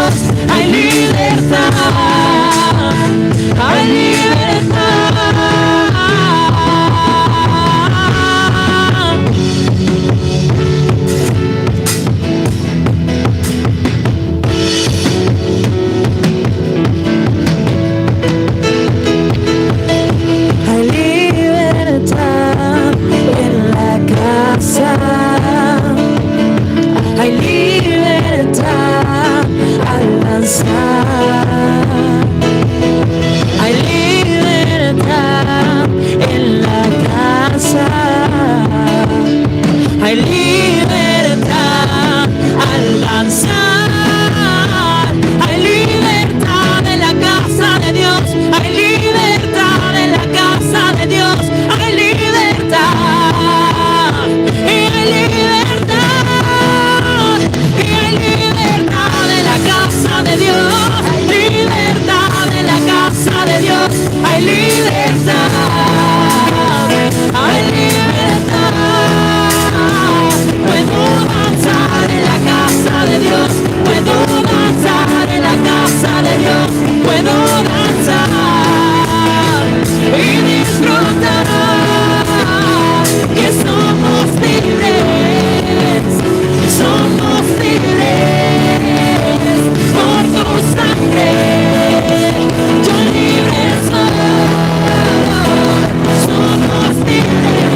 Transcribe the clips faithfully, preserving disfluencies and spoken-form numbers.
Hay libertad, hay libertad. Hay libertad en la casa. Hay libertad al danzar. Hay libertad en la casa. Hay libertad al danzar. Hay libertad en la casa de Dios. Hay libertad en la casa de Dios. Hay libertad. Y hay libertad. Y hay libertad en la casa de Dios. Hay libertad en la casa de Dios. Hay libertad, hay libertad. Puedo danzar en la casa de Dios. Puedo danzar en la casa de Dios. Puedo danzar. Y disfrutar que somos libres. Somos libres por tu sangre. Yo libre soy. Somos libres.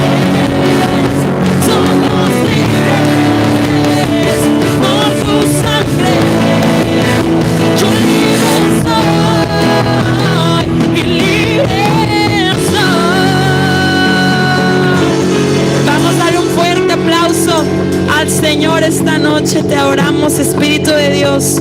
Somos libres por tu sangre. Yo libre soy. Y libre soy. Vamos a dar un fuerte aplauso al Señor esta noche. Te adoramos, Espíritu de Dios.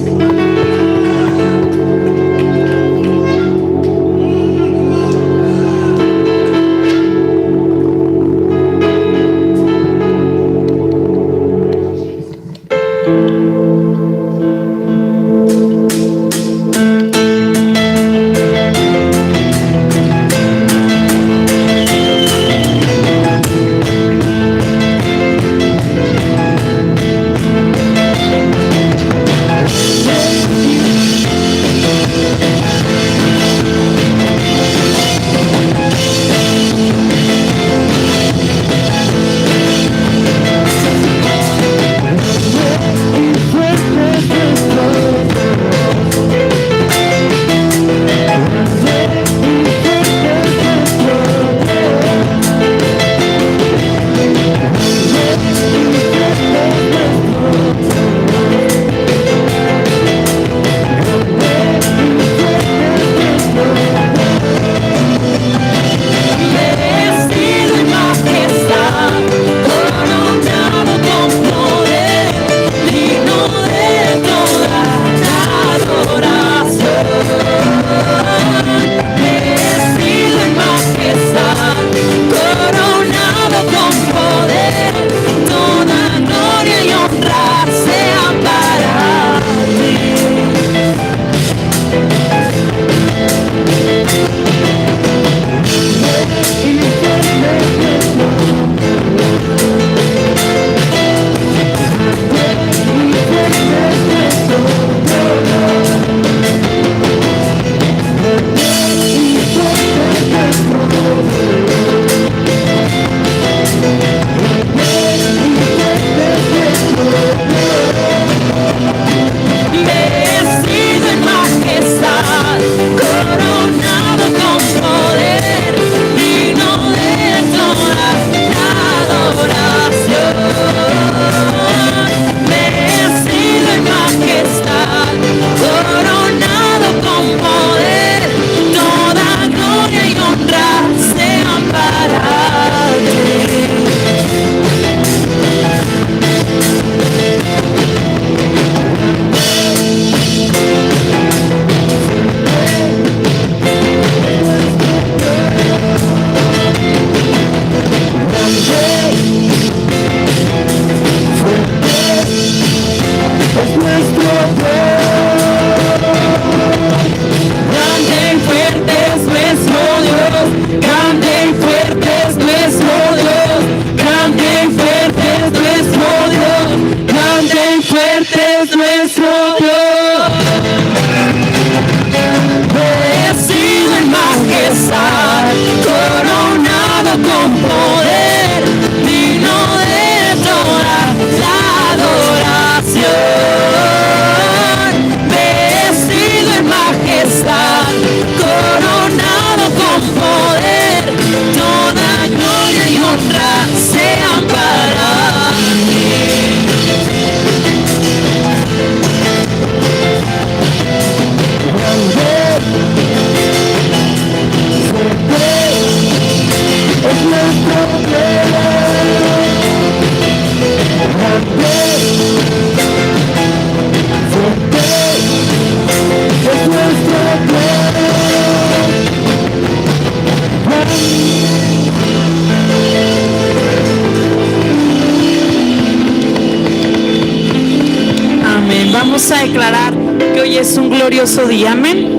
Vamos a declarar que hoy es un glorioso día. Amén.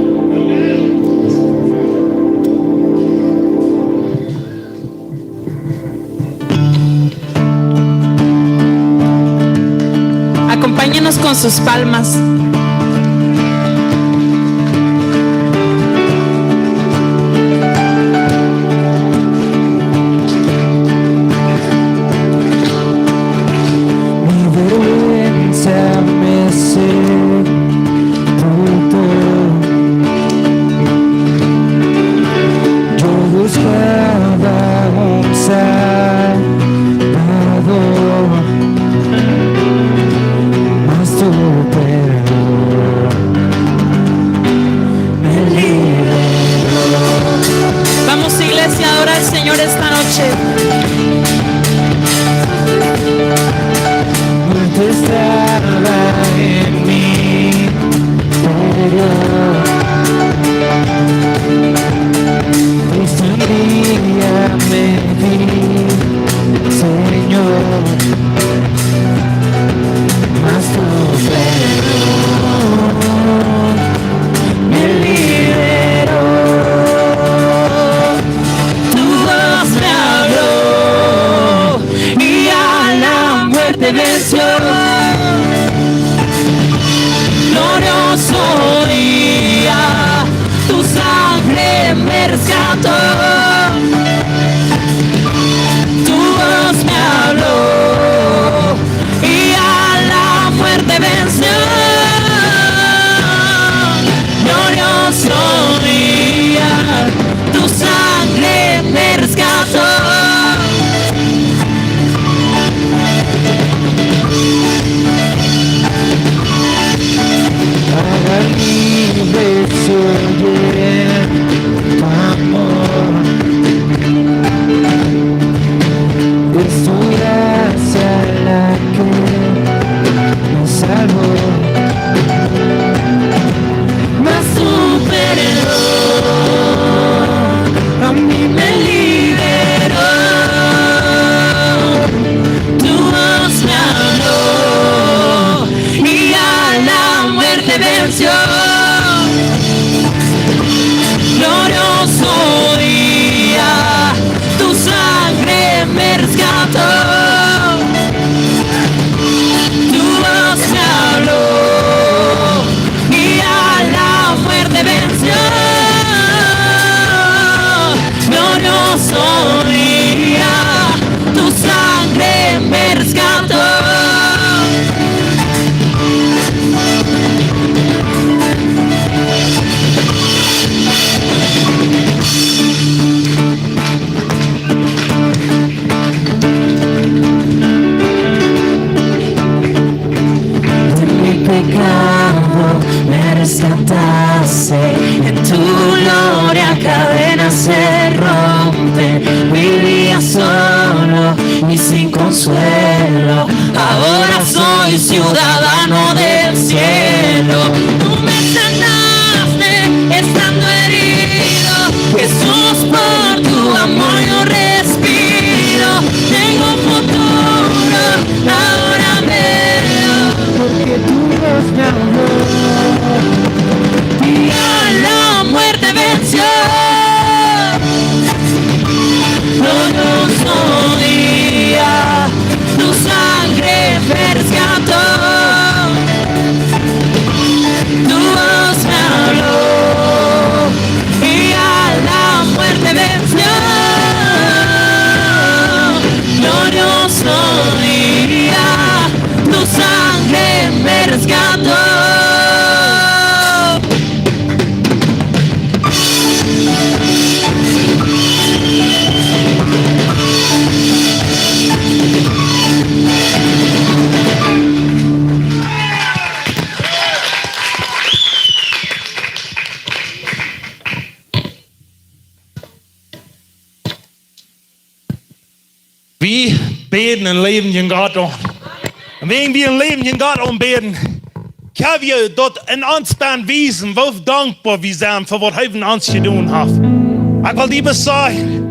Acompáñenos con sus palmas. Mi vergüenza me sepultó. Yo buscaba un Salvador, mas tu perdón me liberó. Vamos, iglesia, a adorar al Señor esta noche. Muerte estaba en mi interior. Triste un día me di, Señor, mas tu perdón me liberó. Tu voz me habló y a la muerte venció. Glorioso día, tu sangre me rescató. Tu voz me habló y a la muerte venció. Glorioso día, tu sangre me rescató. Ahora libre soy en tu amor. Es tu gracia la que me salvó. Mas tu perdón a mí me liberó. Tu voz me habló y a la muerte venció. Glorioso día, tu sangre me rescató. Tu voz me habló y a la muerte venció. Glorioso día, tu sangre me rescató. De mi pecado me rescataste, en tu gloria cadenas se rompen. Vivía solo y sin consuelo, ahora soy ciudadano del cielo. Tú me sanaste estando herido, Jesús, por tu amor yo respiro. Tengo futuro, ahora veo, porque tu voz me habló y a la muerte venció. Glorioso día, tu sangre me rescató. Tu voz me habló y a la muerte venció. Glorioso día, tu sangre me rescató. Wie bäden een läwendjen Gott aun. Un wan wie een läwendjen Gott aunbäden, kjenn wie daut en ons dan wiesen, woo dankboa wie sent fa waut hee fa ons jedonen haft. Ekj well die waut sajen,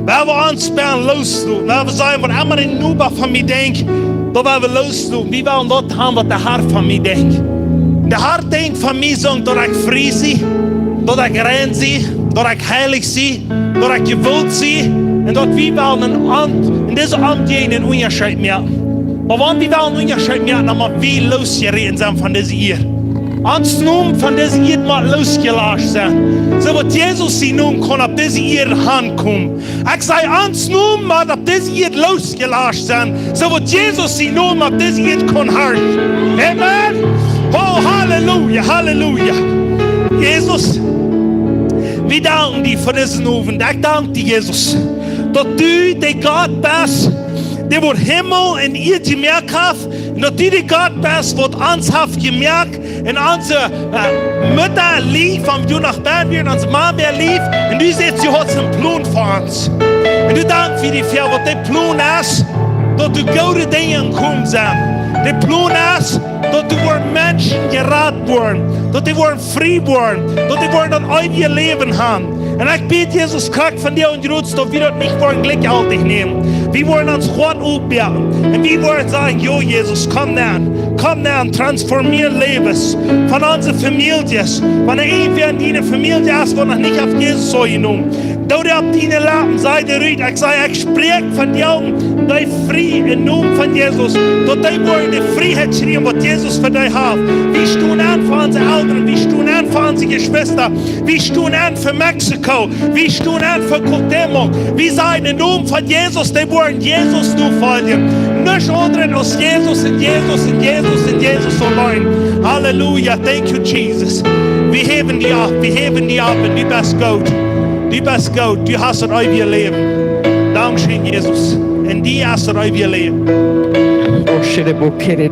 wan wie ons dan loosloten, wan wie sajen, waut emma de Noba von mie denkjt, daut wan wie loosloten, wie wellen daut haben, waut de Herr von mie denkjt. De Har denkjt von mie, sajcht, daut ekj frie sie, daut ekj rein sie, daut ekj heilich sie, daut ekj jewellt sie, un daut wie wellen en, Om- en dise Omjäajent en Unjascheet moaken. Oba wan wie wellen en Unjascheet moaken, dan mott wie loosjeräten sennen von dise Ieed. Ons Nomen von dise Ieed mott loosjelascht sennen. Soo daut Jesus sien Nomen kaun opp dise Ieed aunkomen. Ekj saj, ons Nomen mott opp dise Ieed loosjelascht sennen, soo daut Jesus sien Nomen opp dise Ieed kaun herrschen. Amen. Oh, Halleluja, Halleluja. Jesus, wie danken die fa disen Owent. Ekj dank die, Jesus, daut du de Gott best, dee waut Himmel un Ieed jemoakt haft, un daut du de Gott best, waut ons haft jemoakt, un onse, äh, Mutta leeft, von du noch best, wie onse Mama leeft, un du sajchst, du hast een Plon fa ons. Un du dankst fa dee, fa waut de Plon es, daut doa goode Dinja komen sellen. De Plon es, daut doa woaren Menschen jerat woaren, daut dee woaren frie woaren, daut dee woaren daut eewje Läwen haben. Un ekj bäd, Jesus, krakjt vondoag, daut wie daut nich woaren jlikjjeltich nämen. Wie woaren ons Hoat oppmoaken. Un wie woaren sajen, jo, Jesus, komm nenn. Komm nenn, transformea Läwes. Von onse Famieljes. Wan irjentwäa en diene Famielje es, waut noch nich haft Jesus aunjenomen, doo dee opp diene Leppen, saj dee rut. Ekj saj, ekj spräakj vondoag dee frie em Nomen von Jesus. Daut dee woaren de Frieheit kjrieen, waut Jesus fa dee haft. Wie stonen enn fa onse Elren, wie stonen enn fa onse Jeschwista. Wie stonen enn fa Mexiko. Wie stonen enn fa Cuauhtémoc. Wie sajen em Nomen von Jesus, dee woaren Jesus nofoljen. Nuscht aundret aus Jesus un Jesus un Jesus un Jesus auleen. Halleluja. Thank you, Jesus. Wie häwen die opp, wie häwen die opp un du best goot. Du best goot. Du hast daut eewje Läwen. Dankscheen, Jesus. En die hast daut eewje Läwen. Oh, shit, okay,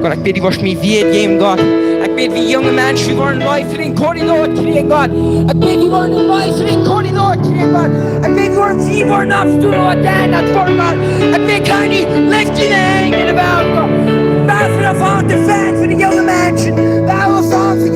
Gott, ekj bäd die, woascht mie Wieed jäwen, Gott. Ekj bäd, wie junge Menschen, wie woaren Leew fa dän Korridor kjrieen, Gott. Ekj bäd, wie woaren Leew fa dän Korridor kjrieen, Gott. Ekj bäd, wie woaren, wie woaren opp Stool, Gott, en daut Format. Ekj bäd, Herr, leef diene Enj enne Welt, Gott. Wie woaren fa de Fans, fa de junge Menschen. Wie woaren fa de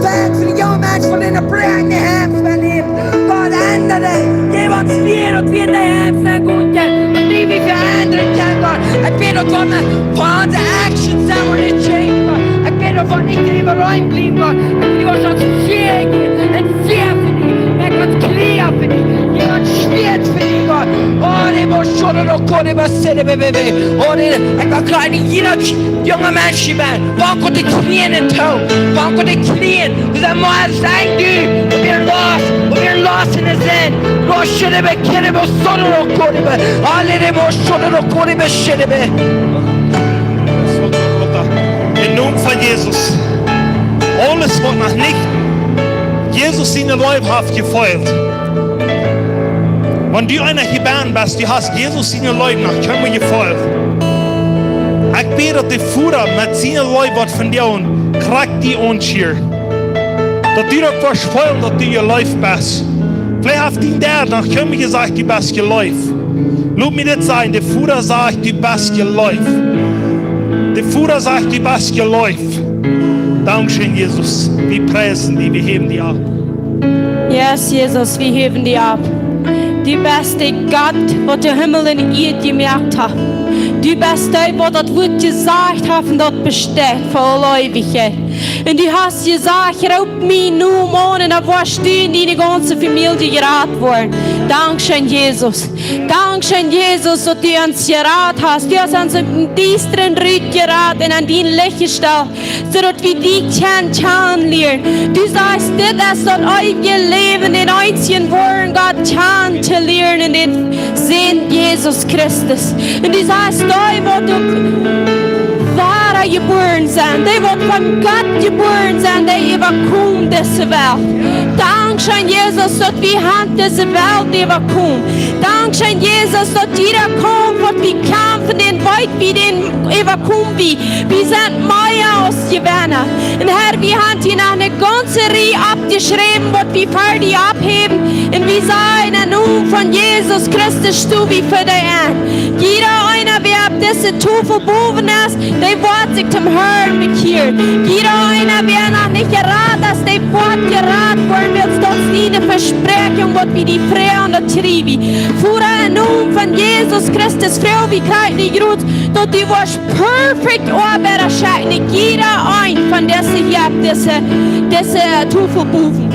Fans, fa de junge Menschen, von dee Präakjen haben, von dee Gott, endre. Jeff ons Wieed, daut wie en dee Henj sent gonen kjennen. Daut wie veendren kjennen, Gott. Ekj bäd, daut von, von onse actions sent wie nich change, Gott. Ekj bäd, daut von nich äwa rein bliewen, Gott. Ekj bäd, daut wie ons Wieed jäwen un Wieed fa die. Ekj bäd, daut wie Wieed fa die. Jeff ons Schwieet fa die, Gott. Oh, dee must schon noch kommen, dee must sennen, be, be, be. Oh, dee, ekj bäd, kjlien, jieda junga Mensch hia benn. Fang aun to kjnien en Too. Fang aun to kjnien. Wie sent mea aus een Dinkj. Wie sent lost. Wie sent lost en de Sind. Lost, schidde, be, kjidde, be, sodde, ro, kode, be. Alle, de, mo, sodde, ro, kode, be, schidde, be. Em Nomen von Jesus. Aules, waut noch nich Jesus siene Leew haft jefeelt. Wan du eena hia benn best, du hast Jesus siene Leew noch kjeenmol jefeelt. Ekj bäd, daut de Voda met siene Leew woat vondoag krakjt die aunschirren. Daut du daut woascht feelen, daut du jeleeft best. Veleicht haft dien Dad noch kjeenmol jesajcht, du best jeleeft. Lot mie dit sajen, de Voda sajcht, du best jeleeft. De Voda sajcht, du best jeleeft. Dankscheen, Jesus. Wie priesen die, wie häwen die opp. Yes, Jesus, wie häwen die opp. Du best de Gott, waut de Himmel un Ieed jemoakt haft. Du best dee, waut daut Wuat jesajcht haft un daut besteit fa aule Eewichkjeit. Un du hast jesajcht, roop mienen Nomen aun un dan woascht du un diene gaunze Famielje jerat woaren. Dankscheen, Jesus. Dankscheen, Jesus, daut du ons jerat hast. Du hast ons ut däm Diestren rutjerat un aun dien Licht jestalt, soo daut wie die kjennen kjanen lieren. Du sajchst, dit es daut eewje Läwen, dän eensjen woaren Gott kjanen to lieren un dän Sän Jesus Christus. Un du sajchst, dee waut uk wada jebuaren sent, dee waut von Gott jebuaren sent, dee äwakomen dise Welt. Dankscheen, Jesus, daut wie han dise Welt äwakomen. Dankscheen, Jesus, daut jieda Kaumf, waut wie kjamfen, dän weet wie, dän äwakomen wie. Wie sent mea aus Jewenna. Un Herr, wie han hia noch ne gaunze Rieej oppjeschräwen, waut wie fa die opphäwen. Un wie sajen, em Nomen von Jesus Christus sto wie fa die aun. Jieda eena wäa opp dise Tofel bowen es, dee woat sikj toom Herrn bekjieren. Jieda eena, wäa noch nich jerat es, dee woat jerat woaren, wiels daut es diene Vespräakjunk, waut wie die froagen, daut kjrie wie. Voda, em Nomen von Jesus Christus, froag wie krakjt nu, Gott, daut du woascht perfekt Oabeida schekjen, jieda eena von dise hia opp dise, dise Tofel bowen.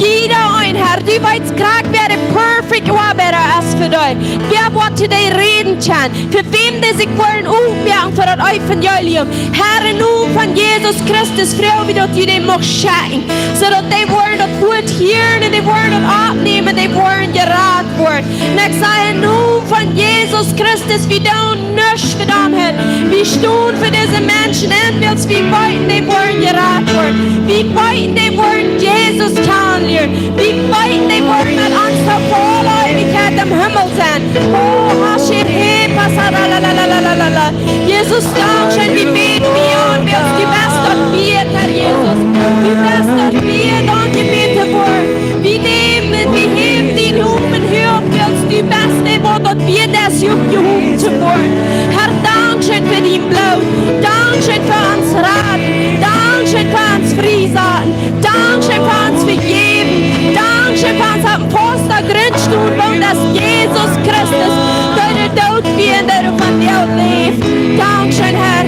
Jieda eena, Herr, du weetst krakjt, wäa de perfect Oabeida es fa die. Wäa woat to die räden kjennen. Fa wäm dee sikj wellen opmoaken fa daut Evangelium. Herr, em Nomen von Jesus Christus, froag wie daut du dee muchst schekjen. Soo daut dee woaren daut Wuat hieren un dee woaren daut aunnämen un dee woaren jerat woaren. Un ekj saj em Nomen von Jesus Christus, wie doonen nuscht fa dee, Herr. Wie stonen fa dise Menschen en, wiels wie weeten, dee woaren jerat woaren. Wie weeten, dee woaren Jesus kjanen lieren. Wie weeten, dee woaren met ons fa aule Eewichkjeit em Himmel sennen. Oh, Hashem, hey, pasaralalalala. Jesus, dankscheen, wie bäden die aun, wiels du best daut wieet, Herr Jesus. Du best daut wieet, aunjebäden to woaren. Wie nämen, wie häwen dien Nomen huach, wiels du best dee, waut daut wieet es, huach jehowen to woaren. Herr, dankscheen fa dien Bloot. Dankscheen fa ons Rat. Dankscheen fa ons Friesaten. Dankscheen fa ons Vejäwen. Dankscheen fa ons opp fausta Grunt stonen, wiels daut es Jesus Christus, dee doa doot wia un dee doa von die läft. Dankscheen, Herr.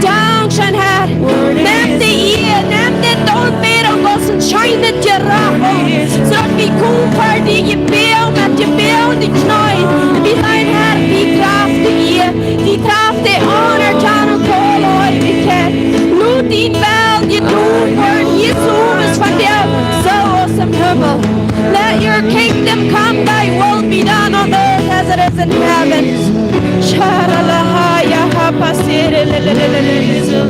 Dankscheen, Herr. Nem de Ea, nem de Aunbädunk aus een scheenet Jerajcht, soo daut wie kjennen fa die jebäden, met jebäden de Kjnee. Wie sajen, Herr, du drafst de Ea, du drafst de Anerkjanunk aule Eewichkjeit. Lot dien Wellen jedonen woaren, hia soo aus von die, soo aus em Himmel. Let your kingdom come, thy will be done on earth as it is in heaven. Sharalahaya hapasirelelelelele.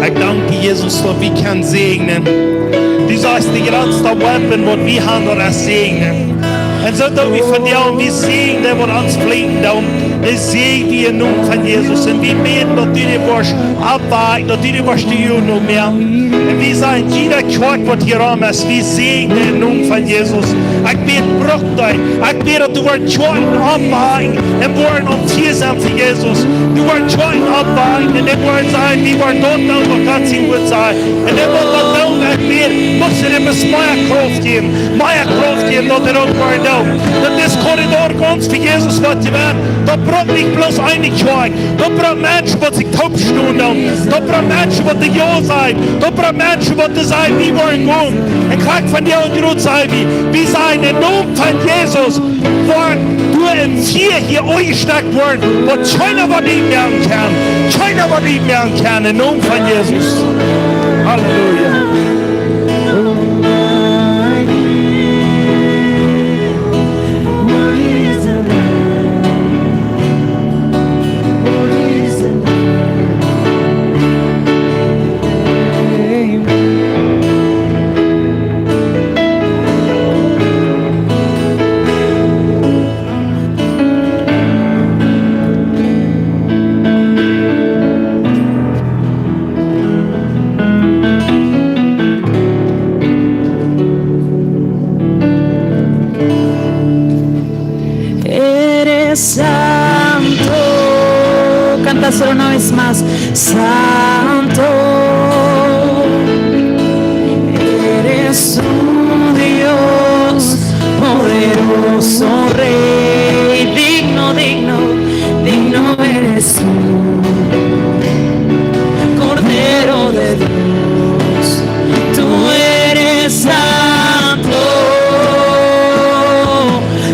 Ekj dank die, Jesus, daut wie kjennen säajnen. Du sajchst, de jratsta Wapen, waut wie haben, daut es säajnen. Un soo daut wie von die, un wie säajnen, waut ons flinken doonen, dee säajnen wie em Nomen von Jesus. Un wie bäden, daut du dee woascht oppwakjen, daut du dee woascht die Uagen opmoaken. Un wie sajen, jieda Kjoakj, waut hia rom es, wie säajnen em Nomen von Jesus. Ekj bäd, bruck dee. Ekj bäd, daut du woascht Kjoakjen oppwakjen un woaren aum Fia sennen fa Jesus. Du woascht Kjoakjen oppwakjen un dee woaren sajen, wie woaren daut doonen, waut Gott sien Wuat sajcht. Un dee woaren daut doonen, ekj bäd, muchst du dee mea Krauft jäwen, mea Krauft jäwen, daut dee daut woaren doonen. Daut dis Korridor gaunz fa Jesus woat jewennen. Daut brukt nich bloos eene Kjoakj. Daut brukt Menschen, waut sikj toopstonen doonen. Daut brukt Menschen, waut die Jo sajen. Daut brukt Menschen, waut die sajen, wie woaren gonen. Un krakjt von die Uagen rut sajen wie, wie sajen em Nomen von Jesus, woat doa een Fia hia aunjestekjt woaren, waut kjeena waut utmoaken kaun. Kjeena waut utmoaken kaun, em Nomen von Jesus. Halleluja. Eres santo. Cántaselo una vez más. Santo, eres un Dios poderoso, Rey, digno, digno, digno eres tú, Cordero de Dios. Tú eres santo,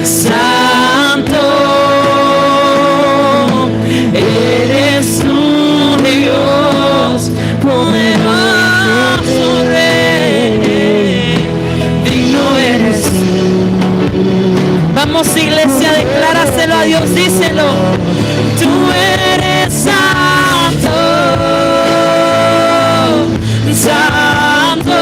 santo, eres un Dios poderoso, Rey, digno eres tú. Vamos, iglesia, decláraselo a Dios, díselo. Tú eres santo, santo,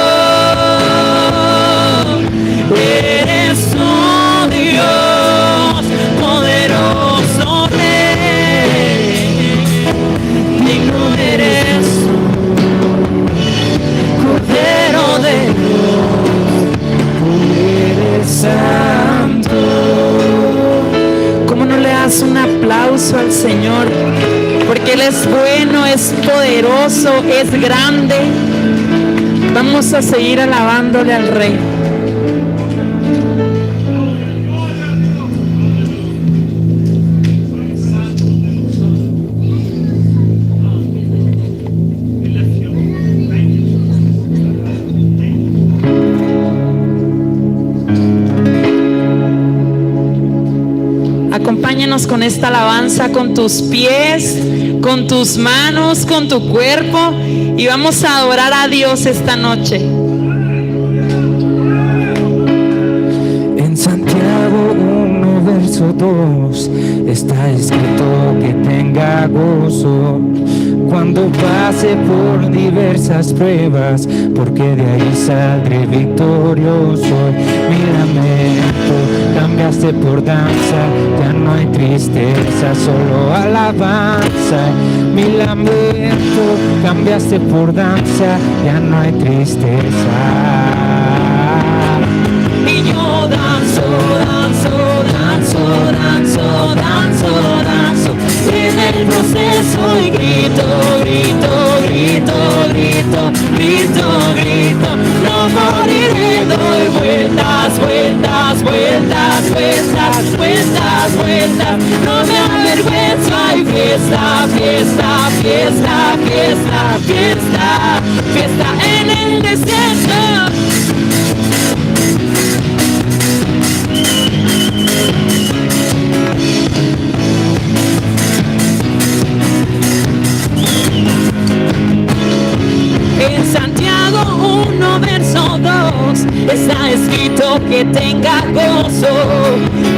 poderoso, es grande. Vamos a seguir alabándole al Rey. Acompáñanos con esta alabanza, con tus pies, con tus manos, con tu cuerpo, y vamos a adorar a Dios esta noche. En Santiago uno, verso dos, está escrito que tenga gozo cuando pase por diversas pruebas, porque de ahí saldré victorioso. Mi lamento cambiaste por danza, ya no hay tristeza, solo alabanza. Mi lamento cambiaste por danza, ya no hay tristeza. Y yo danzo, danzo, danzo, danzo, danzo, danzo. En el proceso y grito, grito, grito, grito, grito, grito. No moriré, doy vueltas, vueltas, vueltas, vueltas, vueltas, vueltas. No me avergüenzo, hay fiesta, fiesta, fiesta, fiesta, fiesta, fiesta en el desierto. En Santiago uno, verso dos, está escrito que tenga gozo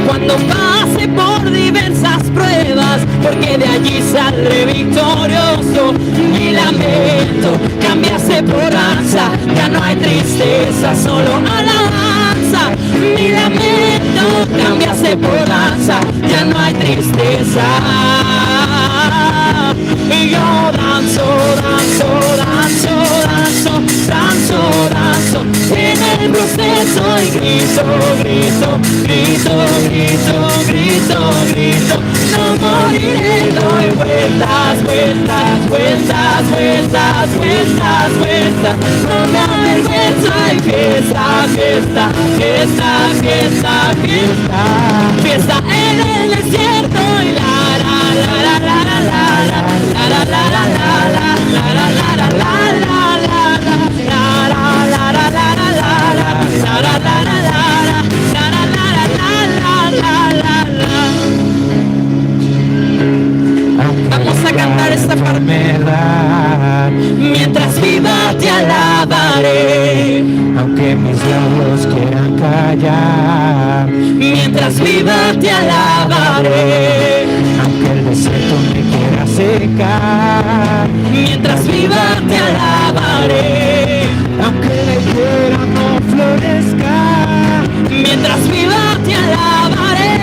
cuando pase por diversas pruebas, porque de allí saldré victorioso. Mi lamento cambiaste por danza, ya no hay tristeza, solo alabanza. Mi lamento cambiaste por danza, ya no hay tristeza. Y yo danzo, danzo, danzo, danzo, danzo, danzo. En el proceso y grito, grito, grito, grito, grito, grito. No moriré, doy vueltas, vueltas, vueltas, vueltas, vueltas, vueltas. No me avergüenzo, hay fiesta, fiesta, fiesta, fiesta, fiesta, fiesta en el desierto. Y la, la, la. Vamos a cantar esta parte. Mientras viva te alabaré. Aunque mis labios quieran callar. Mientras viva te alabaré. Aunque el desierto me quiera secar. Mientras viva te alabaré. Aunque la higuera no florezca. Mientras viva te alabaré.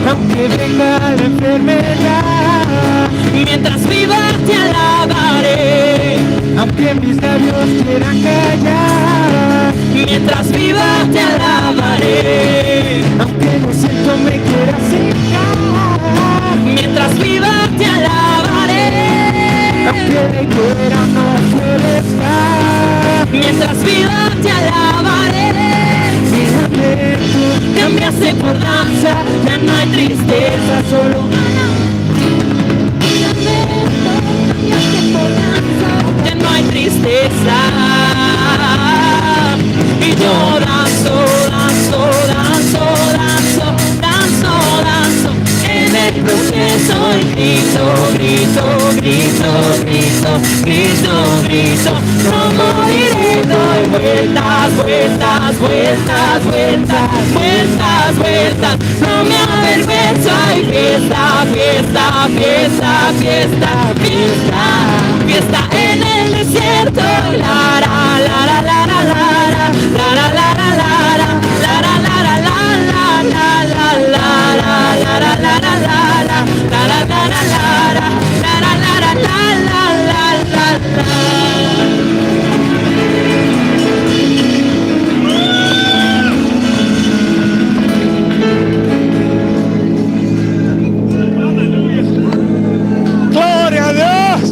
Aunque venga la enfermedad. Mientras viva te alabaré. Aunque mis labios quieran callar. Mientras viva te alabaré. Aunque el desierto me quiera secar. Mientras viva te alabaré. Aunque la higuera no florezca. Mientras viva te alabaré. Mi lamento cambiaste por danza. Ya no hay tristeza, solo ya no hay tristeza. Y yo danzo, danzo, danzo, danzo, danzo, danzo. En el proceso y grito, grito, grito, grito, grito, grito. No moriré, doy vueltas, vueltas, vueltas, vueltas, vueltas, vueltas. No me avergüenzo, hay fiesta, fiesta, fiesta, fiesta, fiesta, fiesta en el desierto. La, la, la. Gloria a Dios.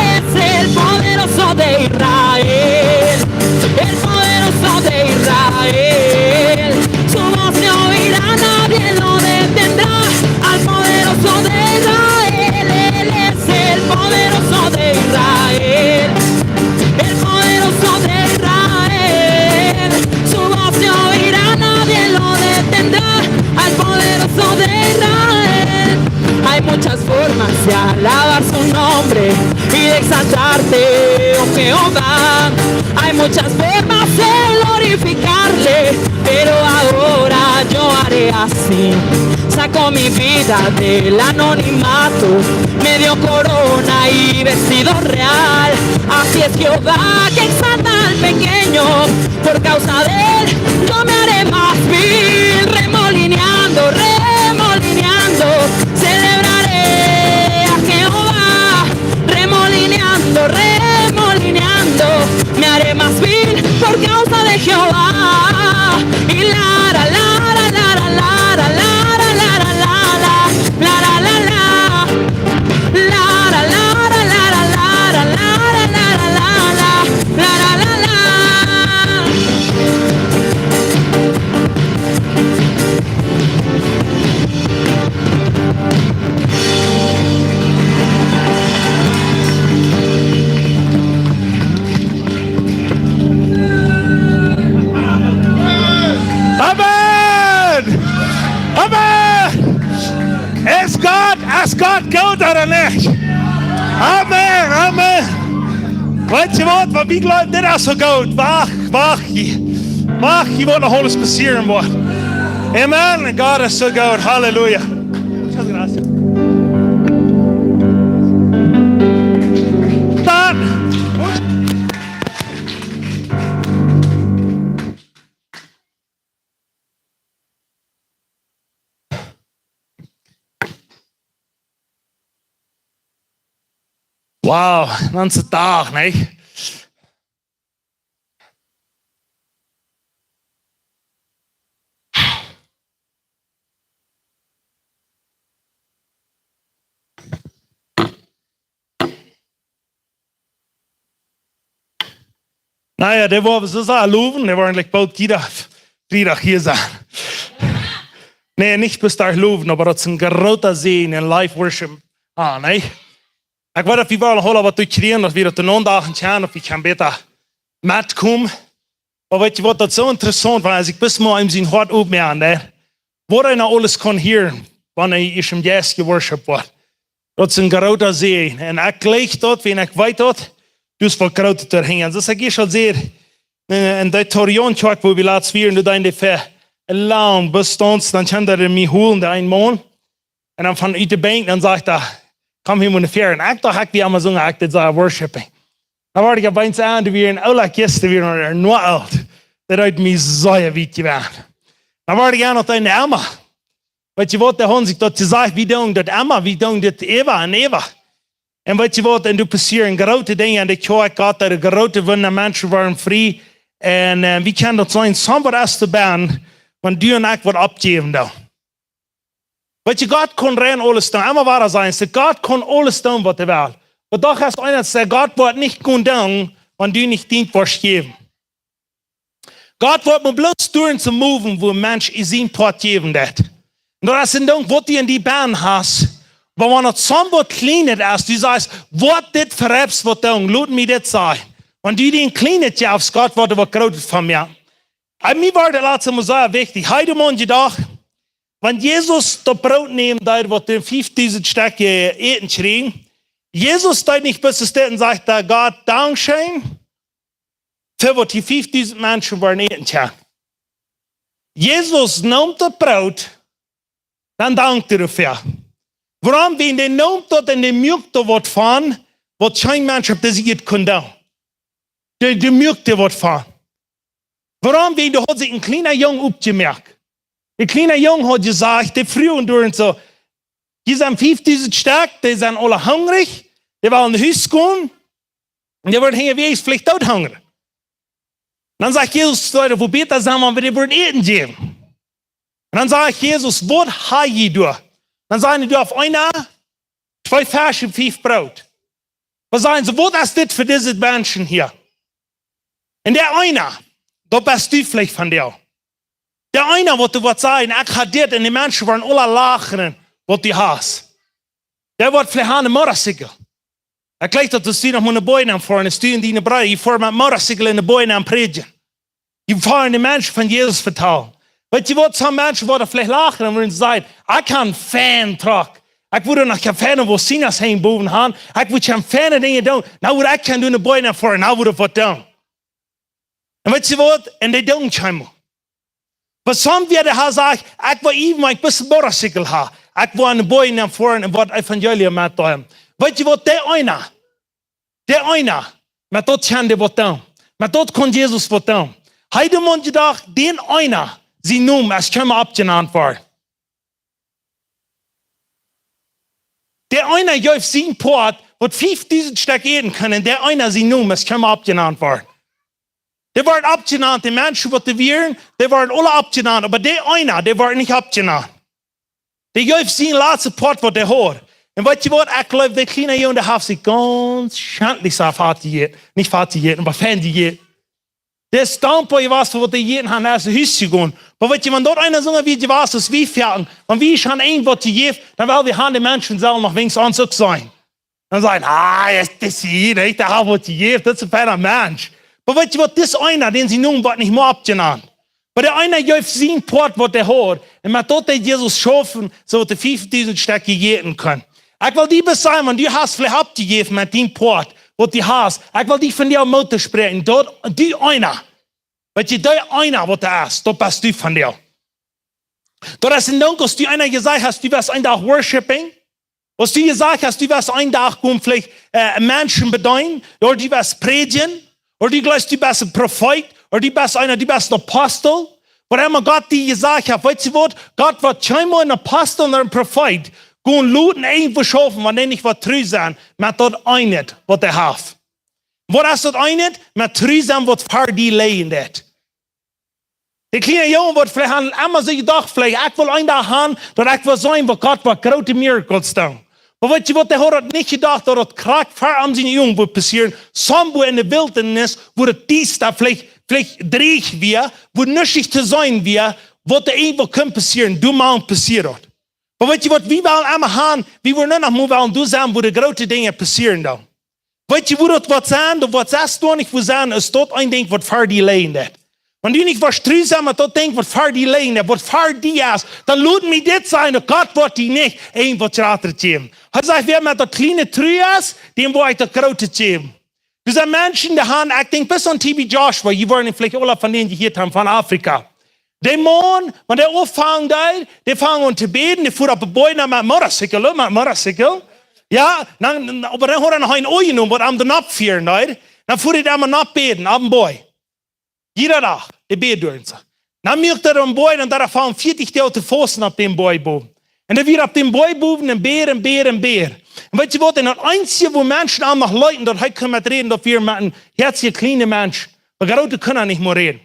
es el poderoso de Israel, el poderoso de Israel. Su voz se oirá, nadie lo detendrá. Al poderoso de Israel, él es el poderoso de Israel, el poderoso de Israel. Su voz se oirá, nadie lo detendrá. Al poderoso de Israel. Hay muchas formas de alabar su nombre y de exaltarte, oh Jehová. Hay muchas formas de glorificarle, pero ahora yo haré así. Sacó mi vida del anonimato, me dio corona y vestido real. Así es Jehová que exalta al pequeño, por causa de él yo me haré más vil, remolineando, remolineando, celebraré a Jehová, remolineando, remolineando, me haré más vil por causa de Jehová. Y lara, lara, lara, lara, lara, lara, lara, lara, lara, lara, lara, lara, lara, lara, lara, lara, lara, lara, lara, lara. Amen! Amen! Es Gott, es Gott goot ooda nich? Amen, amen. Weetst du waut, waut wie jleewen, dit es soo goot. Wacht, wacht, wacht, waut noch aules passieren woat. Amen. Gott es soo goot. Halleluja. Muchas gracias. Dan. Wow, een ganzen Dach, nä? Na jo, dee woaren wie soo sea lowen, dee woaren jlikj boolt jieda Friedach hia sennen. Nä, nich bloos doa lowen, oba daut es een groota Säajen en live worship. Ah, nä? Ekj weet, daut wie wellen aula waut derchkjrieen, daut wie daut en aundre Doag kjennen, daut wie kjennen bäta metkomen. Oba weetst du waut, daut es soo interessaunt, wiels ekj bloos mol eenem sien Hoat opmoak, nä? Waut eena aules kaun hieren, wan hee ieescht em Jeist jeworshippet woat. Daut es een groota Säajen. Un ekj jleich daut, wan ekj weet daut, du hast waut Grootet doa hinjen. Soo aus ekj ieescht aul säd, en, en dee Torion Kjoakj, wua wie latst wieren, doa deeden dee fa lang Distanz, dan kjeem doa mie holen, dee een Maun. Un dan von ut de Benkj, dan sajcht hee: "Komm hia mau no väaren." Un ekj docht, ekj wia aum sungen, ekj deed soo worshiping. Dan wort ekj opp eemol aun, dee wieren oola Kjisten, dee wieren noch oolt. Daut haud mie soo wiet jewoaren. Dan wort ekj aun noch en Emma. Weetst du waut, dee hauden sikj daut jesajcht, wie doonen daut emma, wie doonen dit äwa un äwa. Un weetst du waut, un doa passieren groote Dinja en de Kjoakj, Gott deed groote Wunda, Menschen worden frie. Un, äh, wie kjennen daut seenen, soont waut es to bäden, wan du un ekj waut oppjäwen doonen. Weetst du, Gott kaun rein aules doonen. Emma wada sajen see, Gott kaun aules doonen waut hee well. Oba doch es eena, daut Gott woat nich kjennen doonen, wan du nich dien woascht jäwen. Gott woat mau bloos doonen to moven, wua een Mensch sien Poat jäwen deit. Un daut es een Dinkj, waut du en die bäden hast, oba wan daut soont waut Kjlienet es, du sajchst: "Waut dit fa eppes woat doonen, lot mie dit sennen." Wan du dien Kjlienet jefst, Gott woat waut Grootet von moaken. Aun mie wort daut latst mol soo wichtich. Hee, dee Maun jedocht, wan Jesus daut Broot nämen deed, waut de fiefdusent Stekj to äten kjrieejen, Jesus deed nich bloos sitten un säd: "Gott, dankscheen fa waut dee fiefdusent Menschen woaren äten kjennen." Jesus neem daut Broot, dan dankd hee doafäa. Wuarom? Wan dee neem daut un dee muak doa waut von, waut kjeen Mensch opp dise Ieed kunn doonen. Dee, dee muak doa waut von. Wuarom? Wäajen doa haud sikj een kjliena Jung oppjemoakt. De kjliena Jung haud jesajcht, dee fruach doa un soo: "Hia sent fiefdusent Stekj, dee sent aula hungrich, dee wellen no Hus gonen, un dee woaren hinjawäajes veleicht doot hungren." Dan sajcht Jesus: "Soo, daut wudd bäta sennen, wan wie dee wudden Äten jäwen." Un dan sajcht Jesus: "Waut ha jie doa?" Dan säden dee: "Doa haft eena twee Fesch un fief Broot." Waut sajen see: "Waut es dit fa dise Menschen hia?" Un dee eena, daut best du veleicht von dee. Dee eena, waut du woascht sajen: "Ekj ha dit", un de Menschen woaren aula lachen, waut du hast. Dee woat veleicht han een Motorcycle. Ekj jleich, daut du noch mol no Bojen foaren, es du un diene Breeda, jie foaren met Motorcycle no Bojen prädjen. Jie foaren de Menschen von Jesus vetalen. Weet jie waut, some Menschen woaren veleicht lachen un woaren sajen: "Ekj ha een feinen Truck. Ekj wudd noch kjeen feina Bocina han bowen han. Ekj wudd kjeen feine Dinja doonen. Nu wudd ekj kjennen doonen, no Bojen foaren, nu wudd ekj waut doonen." Un weet jie waut? Un dee doonen kjeenmol. Oba some woaren ha jesajcht: "Ekj wull even, wan ekj bloos een Motorcycle ha, ekj wull no Bojen foaren un waut Evangelium metdeelen." Weet jie waut, dee eena, dee eena, met daut kaun dee waut doonen. Met daut kunn Jesus waut doonen. Hee haud jedocht, dän eena sien Nomen es kjeenmol oppjenant worden. Dee eena jeef sien Poat, waut fiefdusent Stekj äten kunnen, dee eena sien Nomen es kjeenmol oppjenant worden. Dee woat oppjenant, de Menschen, waut doa wieren, dee woaren aula oppjenant, oba dee eena, dee woat nich oppjenant. Dee jeef sien latsta Poat, waut dee haud. Un weet jie waut, ekj jleew, dee kjliena Jung, dee haft sikj gaunz schentlich soo fat jejäten, nich fat jejäten, oba fein jejäten. Dee es dankboa jewast fa waut dee jejäten haud, es no Hus jegonen. Oba weet jie, wan daut eena soo wia jewast aus wie foaken, wan wie han eent waut jejäft, dan well wie han, de Menschen sellen noch weens ons uk seenen. Dan sajen: "Ah, es, es hia, nich? Dee haft waut jejäft, daut es een feina Mensch." Oba weet jie waut, dis eena, dän sien Nomen woat nich mea oppjenant. Oba dee eena jeef sien Poat, waut dee haud, un met daut deed Jesus schaufen, soo daut dee fiefdusent Stekj äten kunnen. Ekj well die bloos sajen, wan du hast veleicht oppjejäft met dien Poat, waut du hast, ekj well die von dee Moot toospräakjen, daut du eena, weet jie, dee eena, waut doa es, daut best du von dee. Daut es een Dank, aus du eena jesajcht hast, du woascht een Dach worshipen, aus du jesajcht hast, du woascht een Dach komen veleicht, äh, Menschen bedeenen, ooda du woascht prädjen, ooda du jleefst, du best een Profeet, ooda du best eena, du best een Apostel. Waut emma Gott die jesajcht haft, weet jie waut? Gott woat kjeenmol een Apostel ooda een Profeet gonen loten irjentwua schaufen, wan dee nich woat tru sennen met daut eene, waut hee haft. Waut es daut eene? Met tru sennen, waut ver die lijen deit. De kjliena Jung woat veleicht han emma soo jedocht, veleicht: "Ekj well een Dach han, daut ekj well seenen, waut Gott, waut groote Miracles doonen." Oba weet jie waut, dee haud daut nich jedocht, daut daut krakjt ver am siene Uagen wudd passieren, somewhere in de Wiltnis, wua daut diesta, veleicht, veleicht dreech wia, wua nuscht to seenen wia, waut doa irjentwaut kunn passieren, doa mau passieet daut. Oba weet jie waut, wie wellen emma han, wie wellen noch mol wellen doa sennen, wua de groote Dinja passieren dan. Weet jie wua daut woat sennen? Daut woat sest noch nich wua sennen, es daut een Dinkj, waut ver die lijen deit. Wan du nich woascht tru sennen met daut Dinkj, waut ver die lijen deit, waut ver die es, dan lot mie dit sajen, daut Gott woat die nich een waut jratret jäwen. Hee sajcht: "Wäa met daut kjliene tru es, däm woa ekj daut groote jäwen." Doa sent Menschen, dee han, ekj denkj bloos aun T B Joshua, jie woaren veleicht aula von dän jehieet han, von Afrika. Dee Maun, wan dee aunfangen deed, dee fungen aun to bäden, dee fua opp de Boaj met Motorcycle, met Motorcycle. Jo, dan, dan, oba dan haud hee noch een Oje jenomen, waut am doa nopp fieren deed. Dan fua hee doa mau nopp bäden, opp dän Boaj. Jieda Dach, dee bäd doa un soo. Dan muak hee doa een Boaj, dan deed hee aunfangen, vieetich Doag to fausten opp dän Boaj bowen. Un dan wia opp dän Boaj bowen un bäd un bäd un bäd. Un weet jie waut, un daut eensje, wua Menschen am noch leeten, daut hee kunn met räden, daut wia met een hoatja kjliena Mensch. Oba groote kunn hee nich mea räden.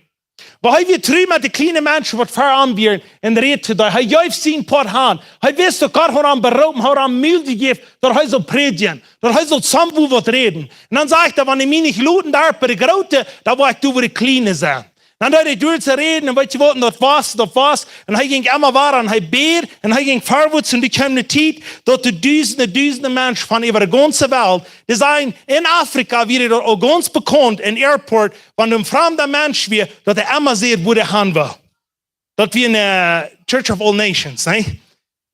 Oba hee wia tru met de kjliene Menschen, waut ver am wieren, un räd to dee. Hee jeef sien Poat han. Hee wist, daut Gott haud am beroopen, haud am Mul jejäft, daut hee sull prädjen, daut hee sull somewua waut räden. Un dan sajcht hee: "Wan dee mie nich loten doa bie de Groote, dan woa ekj doa bie de Kjliene sennen." Dan deed hee doa to räden, un weet jie waut, un daut wia, daut wia. Un hee jinkj emma wieda, un hee bäd, un hee jinkj verwoats, un doa kjeem ne Tiet, daut doa dusende, dusende Menschen von äwa de gaunze Welt, dee sent en Afrika, wia daut aul gaunz bekaunt, en Airport, wan een framda Mensch wia, daut hee emma säd, wua hee han wull. Daut wia ne Church of All Nations, nä?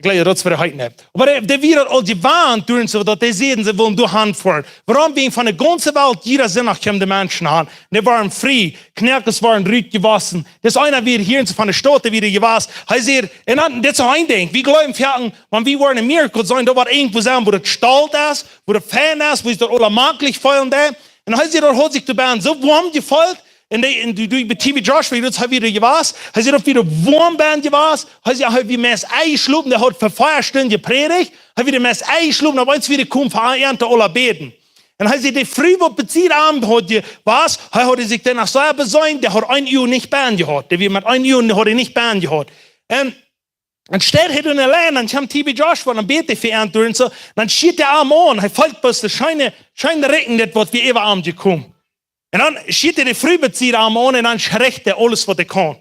Ekj jleew, daut es waut hee heet nich. Oba dee, dee wieren aul jewant, doa soo daut dee säden, see wullen doa han foaren. Wuarom? Wäajen von de gaunze Welt, jieda Sindach kjeemen de Menschen han. Dee wieren frie, Knoakes wieren rutjewossen. Dis eena wia hia en von de Staut, dee wia jewast. Hee säd, un dan, dit es een Dinkj, wie jleewen foaken, wan wie woaren een Miracle seenen, daut woat irjentwua sennen, wua daut stolt es, wua daut fein es, wua sikj daut aula maklich feelen deit. Un hee säd, daut haud sikj doa bennen soo woam jefeelt, un dee, un dee, dee, bie T B Joshua, daut hee wia jewast, hee säd, daut wia woam bennen jewast, hee säd, hee wia meist enjeschlopen, dee haud fa vea Stunden jeprädicht, hee wia meist enjeschlopen, opp eemol wia hee jekomen, fa an to aula bäden. Un hee säd, dee Fru, waut bie am haud jewast, hee haud sikj dan noch soo beseenen, dee haud een Uag nich bennen jehaut, dee wia met een Uag, dee haud nich bennen jehaut. Un, un steit hee doa auleen, dan kjemt T B Joshua, dan bät hee fa an, un soo, dan schieet hee am aun, hee feelt bloos de scheene, scheene Rikjen, dit waut wia äwa am jekomen. Un dan schieet hee de Fru bie am aun un dan schrieet hee aules waut hee kaun.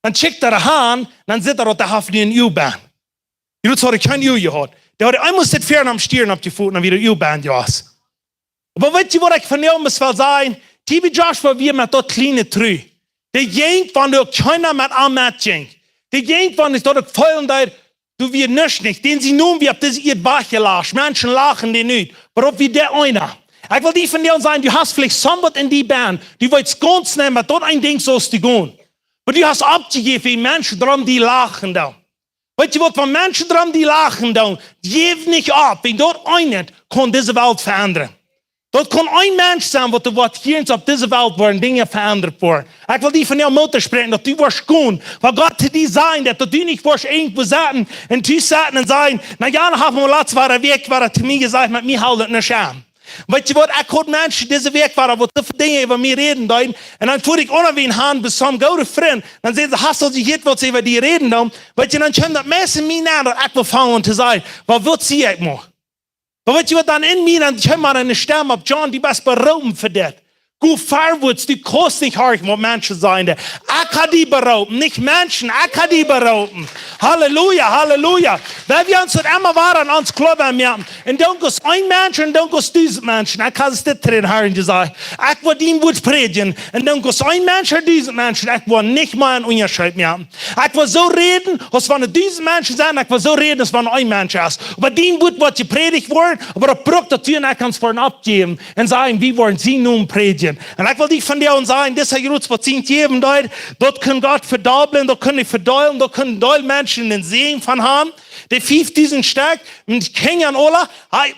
Dan kjikjt hee han, dan sitt hee daut dee haft nu een Uag bennen. Jie weeten, haud hee kjeen Uag jehaut. Dee haud eemol dit Fäa aum Stieren oppjefoten, dan wia een Uag bennen jewast. Oba weetst du waut ekj von däm must well sajen? T B Joshua wia met daut kjliene Tru. Dee jinkj, wan doa kjeena met am metjinkj. Dee jinkj, wan daut uk feelen deed, doa wia nuscht nich. Dän sien Nomen wia opp dise Ieed wajchjelascht. Menschen lachten dän ut. Oba daut wia dee eena. Ekj well die vondoag sajen, du hast veleicht somebody en die bennen. Du weetst gaunz nich, oba daut een Dinkj saust du gonen. Oba du hast oppjejäft, wan Menschen doarom die lachen dan. Weetst du waut, wan Menschen doarom die lachen dan, jeff nich opp, wan daut eent kaun dise Welt veendren. Daut kaun een Mensch sennen, waut doa woat hia opp dise Welt, wua Dinja veendat woaren. Ekj well die vondoag Moot toospräakjen, daut du woascht gonen, waut Gott to die sajcht, daut, daut du nich woascht irjentwua sitten un tus sitten un sajen, na jo, dan haft mie latst wada wäa, wada to mie jesajcht, met mie haft daut nuscht aun. Weetst du waut, ekj haud Menschen dise Wäakj wada, waut soo väl Dinja äwa mie räden deeden, un dan fua ekj unja wien han, bie soon gooden Frint, dan säden see, hast du jehieet, waut see äwa die räden dan? Weetst du, dan kjeem daut meist en mie aun, daut ekj wull aunfangen to sajen, waut wudd see ekj mol? Oba weetst du waut, dan en mie, dan kjeem mau eene Stemm opp, John, du best beroopen fa dit. Go forwards, du kaust nich horchen, waut Menschen sajen. Ekj hab die beroopen, nich Menschen, ekj hab die beroopen. Halleluja, Halleluja. Wan wie ons daut emma wada aun ons kloa moaken. Un dan aus een Mensch, un dan aus dusent Menschen. Ekj hab dit to dän Herrn jesajcht. Ekj woa dien Wuat prädjen. Un dan aus een Mensch, un dusent Menschen. Ekj woa nich mea eenen Unjascheet moaken. Ekj woa soo räden, aus wan et dusent Menschen sent, ekj woa soo räden, aus wan een Mensch es. Oba dien Wuat woat jeprädicht woaren, oba daut brukt daut du un ekj ons woaren oppjäwen un sajen, wie woaren sienen Nomen prädjen. Un ekj well die vondoag sajen, dit es een jrootet Wuat, waut sent jäwen deed, daut kaun Gott vedobblen, daut kaun hee vedeelen, daut kaun een Deel Menschen dän Säajen von haben. Dee fiefdusent Stekj, un Kjinja un aula, hee,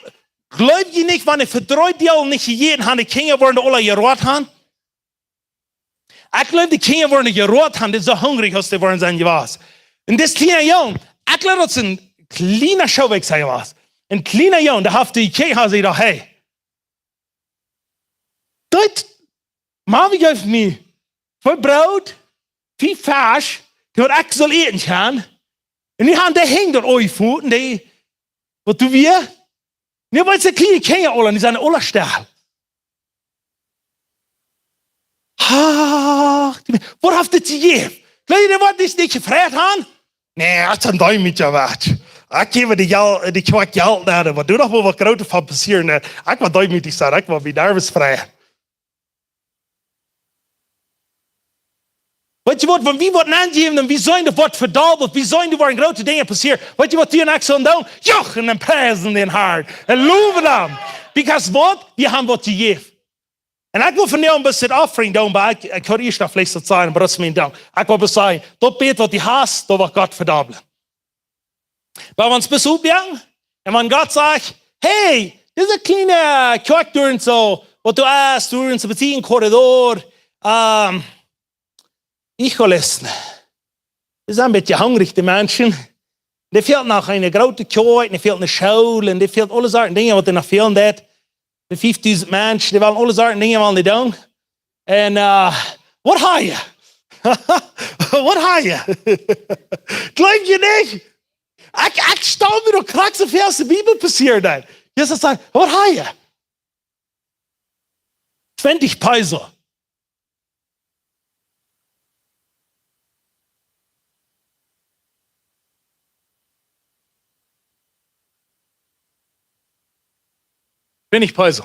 jleew jie nich, wan hee fa dree Doag nich jejäten haud, dee Kjinja woaren aula jeroat haben? Ekj jleew, dee Kjinja woaren jeroat haben, dee soo hungrich aus dee woaren sennen jewast. Un dis kjliena Jung, ekj jleew, daut es een kjliena Schoowasch jewast. Een kjliena Jung, dee haft dee jekjikjt, haft sikj jedocht, hey, daut, Mama jeef mie twee Broot, fief Fesch, dee waut ekj saul äten kjennen. Un nu han dee Henj daut Oajen foten, dee, waut du wia. Nu weetst du, kjliene Kjinja aula, dee sent aula stell. Ach, dee, waut haft dit jejäft? Jleew jie, dee woat nich, nich jefreit haben? Nä, daut es een Deemütiga wort. Ekj jäw dee Jel-, dee Kjoakj Jelt nich, waut doa noch mol waut Grootet von passieren, nä. Ekj woa deemütich sennen, ekj woa mie doa nich freien. Weetst du waut, wan wie waut aunjäwen, dan wie sent daut woat vedobbelt, wie sent daut woaren groote Dinja passieren. Weetst du waut, du un ekj sellen doonen? Juchen un priesen dän Herrn. Un lowen am. Because waut? Wie haben waut jejäft. Un ekj well vondoag een bät offering doonen, oba ekj, ekj hia ieescht noch veleicht waut sajen, oba daut es mien Dinkj. Ekj well bloos sajen, daut Bät waut du hast, daut woat Gott vedobblen. Oba wan wie ons bloos oppmoaken, un wan Gott sajcht, hey, dise kjliene Kjoakj doa soo, waut du hast, doa soo bie dän Korridor, ähm, híjoles, dee sent een bät hungrich, dee Menschen. Dee fält noch eene groote Kjoakj, dee fält eene School, un dee fält aule Sachen, Dinja, waut dee noch fälen deed. Dee fiefdusent Menschen, dee wellen aule Sachen, Dinja, wellen dee doonen. Un, äh, waut hab jie? Waut hab jie? Jleew jie nich? Ekj, ekj stal mie doch krakjt soo väa, aus de Bibel passieren deed. Jesus sajcht, waut hab jie? Twintich Peso. Twintich Peso.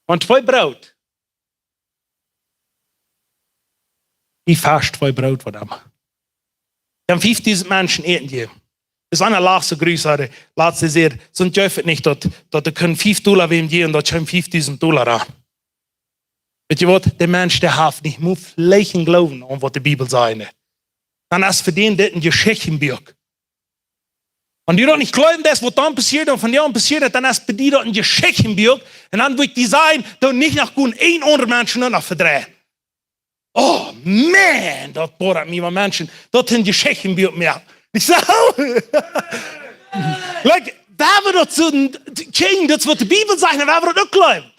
Un twee Broot. Dee Fesch, twee Broot, waut emma. Dee han fiefdusent Menschen Äten jejäft. Daut es een latste Grupp, dee latste säd, soont jeef et nich, daut, daut dee kunnen fief Dolla wäm jäwen, daut kjeem fiefdusent Dolla aun. Weetst waut? De Mensch, dee haft nich mol veleicht een Gloowen aun waut de Bibel sajcht. Dan es fa dän dit een Jeschichtenbuak. Wan du daut nich jleewen deist, waut dan passieet un von doa aun passieet, dan es bie die daut een Jeschichtenbuak. Un dan woa ekj die sajen, daut nich noch goot een aundra Mensch noch vedreien. Oh man, daut bothert mie, wan Menschen daut een Jeschichtenbuak moaken. Ekj saj, like, wan wie daut soo kjrieen, daut es waut de Bibel sajcht, un wan wie daut uk jleewen.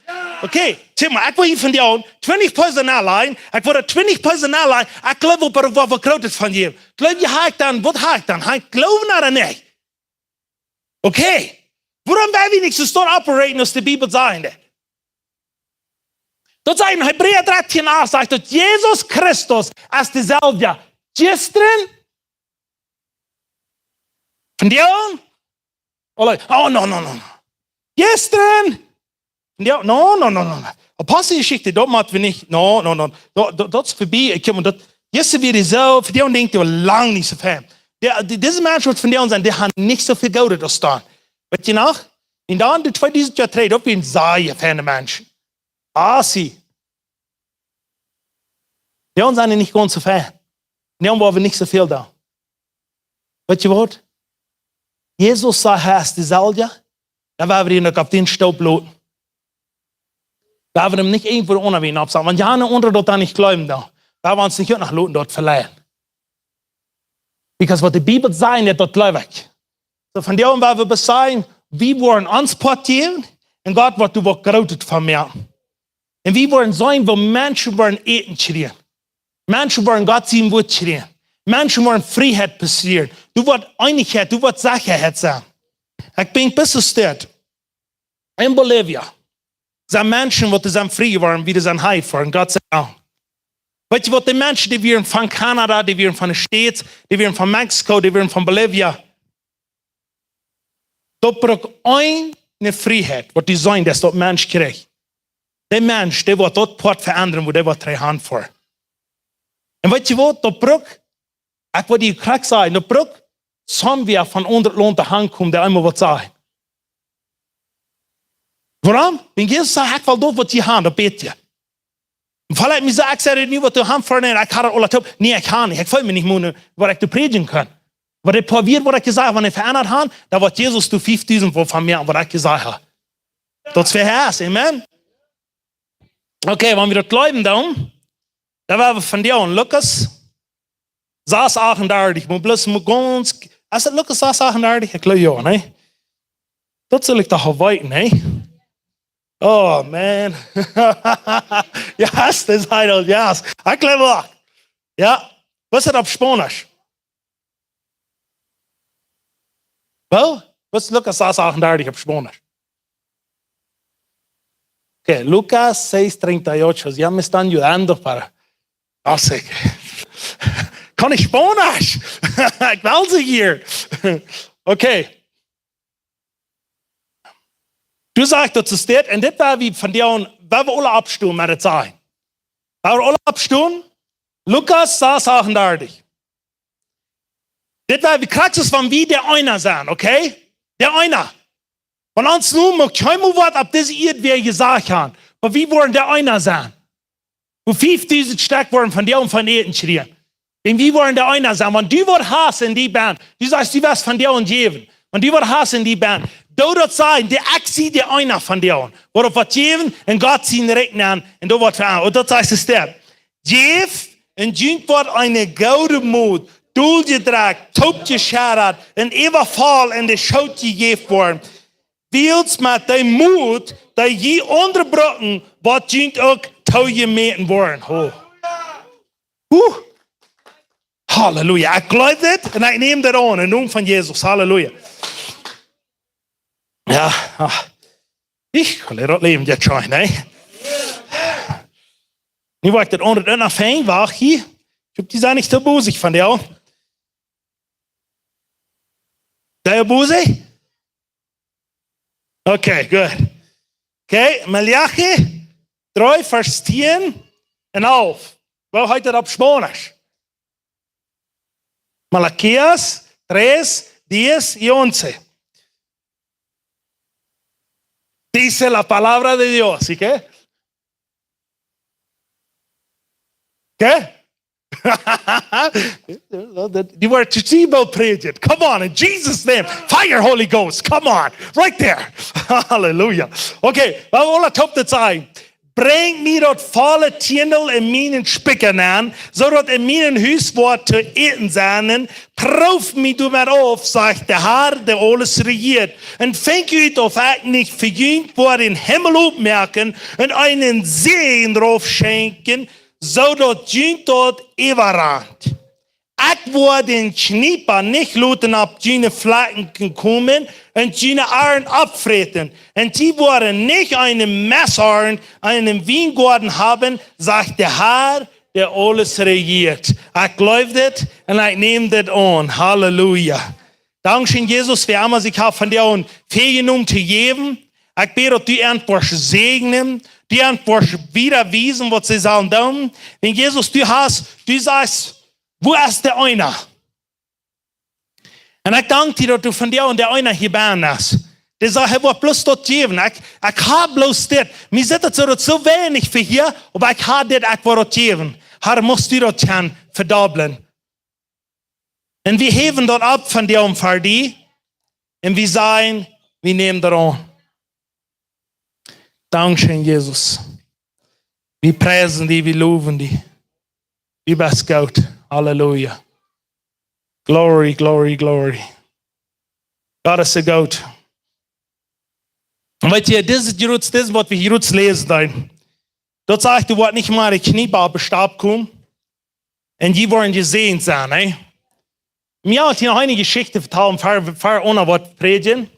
Okay, saj mau, ekj well hia von die aun twintich Prozent aunlajen, ekj well daut twintich Prozent aunlajen, ekj jleew, waut, waut, waut Grootet von die. Jleew, waut hab ekj dan, waut hab ekj dan? Hab ekj Gloowen ooda nich? Okay. Wuarom woa wie nich soo stoakj operaten aus de Bibel sajcht? Daut sajcht en Hebräa dartieen acht, sajcht daut Jesus Christus es deeselwja jistren, vondoag, oh, like, oh, no, no, no, no. Jistren, vondoag, no, no, no, no, no. Aposteljeschicht, daut mott wie nich, no, no, no. Daut, daut, daut es verbie, ekj, daut, jistren wia dee soo, vondoag denkjt dee lang nich soo väl. Dee, dee, dise Menschen, waut vondoag sent, dee haben nich soo väl Goodet aus dan. Weetst du noch? Un dan, de tweedusent Joa trigj, daut wieren sea feine Menschen. Ah, see. Vondoag sent dee nich gaunz soo fein. Vondoag woa wie nich soo väl doonen. Weetst du waut? Jesus sajcht, hee es deeselwja. Dan woa wie am uk opp dän Stoop loten. Woa wie am nich irjentwua aundasch wada oppsaten. Wan jana aundra daut dan nich jleewen deit, woa wie ons nich uk noch loten doa veleiden. Because waut de Bibel sajcht, daut jleew ekj. Soo, vondoag woa wie beseenen, wie woaren ons Poat jäwen, un Gott woat doa waut Grootet von moaken. Un wie woaren seenen, woo Menschen woaren Äten kjrieen. Menschen woaren Gott sien Wuat kjrieen. Menschen woaren Frieheit passieren. Doa woat Eenichkjeit, doa woat Sechaheit sennen. Ekj ben bie de Staut en Bolivia. Sent Menschen, waut sent frie jeworden, wiels see sent hee jeworden, Gott sei Dank. Weetst du waut, dee Menschen, dee wieren von Kanada, dee wieren von de States, dee wieren von Mexiko, dee wieren von Bolivia. Daut brukt eene Frieheit, waut dee seenen, daut daut Mensch kjricht. Dee Mensch, dee woat daut Poat veendren, wua dee woat trigj hanfoaren. Un weetst du waut, daut brukt, ekj woa die krakjt sajen, daut brukt soone, waut von aundret Launt doa hankomen, dee eemol waut sajen. Wuarom? Wan Jesus sajcht, ekj well daut, waut jie haben, daut bät jie. Un veleicht mie saj, ekj saj dit nu, waut du hast, Frint, ekj hab daut aul toop. Nä, ekj hab nich. Ekj feel mie nich mea, waut ekj doa prädjen kaun. Waut ekj probeer, waut ekj jesajcht, wan ekj veendat hab, dan woat Jesus doa fiefdusent von moaken, waut ekj jesajcht hab. Daut es wäa hee es, amen. Okay, wan wie daut jleewen, dan, dan woa wie vondoag en Lukas sas achtundartich, mau bloos mau gaunz, es daut Lukas sas achtundartich? Ekj jleew jo, nä? Daut saul ekj doch weeten, nä? Oh, man. Yes, daut es hee, yes. Ekj jleew uk. Jo, waut es daut opp Spaunisch? Well, waut es Lukas sas achtundartich opp Spaunisch? Okay, Lucas seis treinta y ocho. Ya me están ayudando para, no sé qué. Kaun ekj Spaunisch? Ekj well see hia. Okay. Du sajchst daut es dit, un dit woa wie vondoag, woa wie aula oppstonen met daut sajen. Woa wie aula oppstonen? Lukas sas achtundartich. Dit woa wie krakjt soo aus wan wie de Eena sent, okay? De Eena. Wan ons nu mau kjeenmol waut opp dise Ieed wäa jesajcht haft, oba wie woaren de Eena sennen. Wua fiefdusent Stekj woaren vondoag von Äten kjrieen. Un wie woaren de Eena sennen. Wan du waut hast en die bent, du sajchst, du woascht vondoag jäwen. Wan du waut hast en die bent, doo daut sajen, dee, ekj sie de Eena vondoag. Waut opp waut jäwen un Gott sien Rikj nämen un doa waut veendren. Un daut sajcht de Städ. Jäft un junt woat eene goode Mot, dol jedrekjt, toop jescheddat un äwavoll en de Schoot jejäft woaren. Wiels met dee Mot, dee jie aundre brucken, woat junt uk toojemäten woaren. Ho. Huh. Halleluja. Ekj jleew dit un ekj näm dit aun em Nomen von Jesus. Halleluja. Jo, ah. Ekj jleew daut Läwen jeit scheen, nä? Nu woa ekj daut aundre uk noch fein, wacht hia. Ekj hop, dee sent nich too bosich von die. Sent dee bosich? Okay, good. Okay, Maleachi dree, Varsch tieen un alf. Woo heet daut opp Spaunisch? Malaquías tres, diez y once. Dice la palabra de Dios, ¿y qué? ¿Qué? You were to see about preaching. Come on, in Jesus' name. Fire, Holy Ghost. Come on. Right there. Hallelujah. Okay, well, we'll top the time. Brinjt mie daut volle Tiendel en mienen Spikja nenn, soo daut en mienem Hus woat to äten sennen. Prooft mie doamet auf, sajcht de Herr, dee aules rejieet, un finjt ut, auf ekj nich fa junt woa dän Himmel opmoaken un eenen Säajen doavon schenkjen, soo daut junt daut äwarant. Ekj woa dän Kjniepa nich loten opp june Flakjen komen un june Arnt oppfräten. Un jie woaren nich eenen Messhorn en dän Wiengoaden haben, sajcht de Herr, dee aules rejieet. Ekj jleew dit un ekj näm dit aun. Halleluja. Dankscheen, Jesus, fa aules, ekj hab von die aun väl jenomen to jäwen. Ekj bäd, daut du an woascht säajnen, du an woascht wieda wiesen, waut see sellen doonen. Wan Jesus, du hast, du sajchst, wua es dee eena? Un ekj dank die, daut du von die aun dee eena hia best. Dee sajcht, hee woat bloos daut jäwen. Ekj, ekj hab bloos dit. Mie sitt daut soo, daut soo weinich fa hia, oba ekj hab dit, ekj woa daut jäwen. Herr, must du daut kjennen vedobblen. Un wie häwen daut opp von die aun fa die. Un wie sajen, wie nämen daut aun. Dankscheen, Jesus. Wie priesen die, wie lowen die. Du best goot. Halleluja. Glory, glory, glory. Gott es soo goot. Un weet jie, dit es daut, dit es waut wie hia läsen doonen. Daut sajcht, du woascht nich mea de Kjniepa opp de Stap komen. Un jie woaren jesäajent sennen, hä? Mie haft hia noch eene Jeschicht vetalt, ver, ver, ea waut prädjen.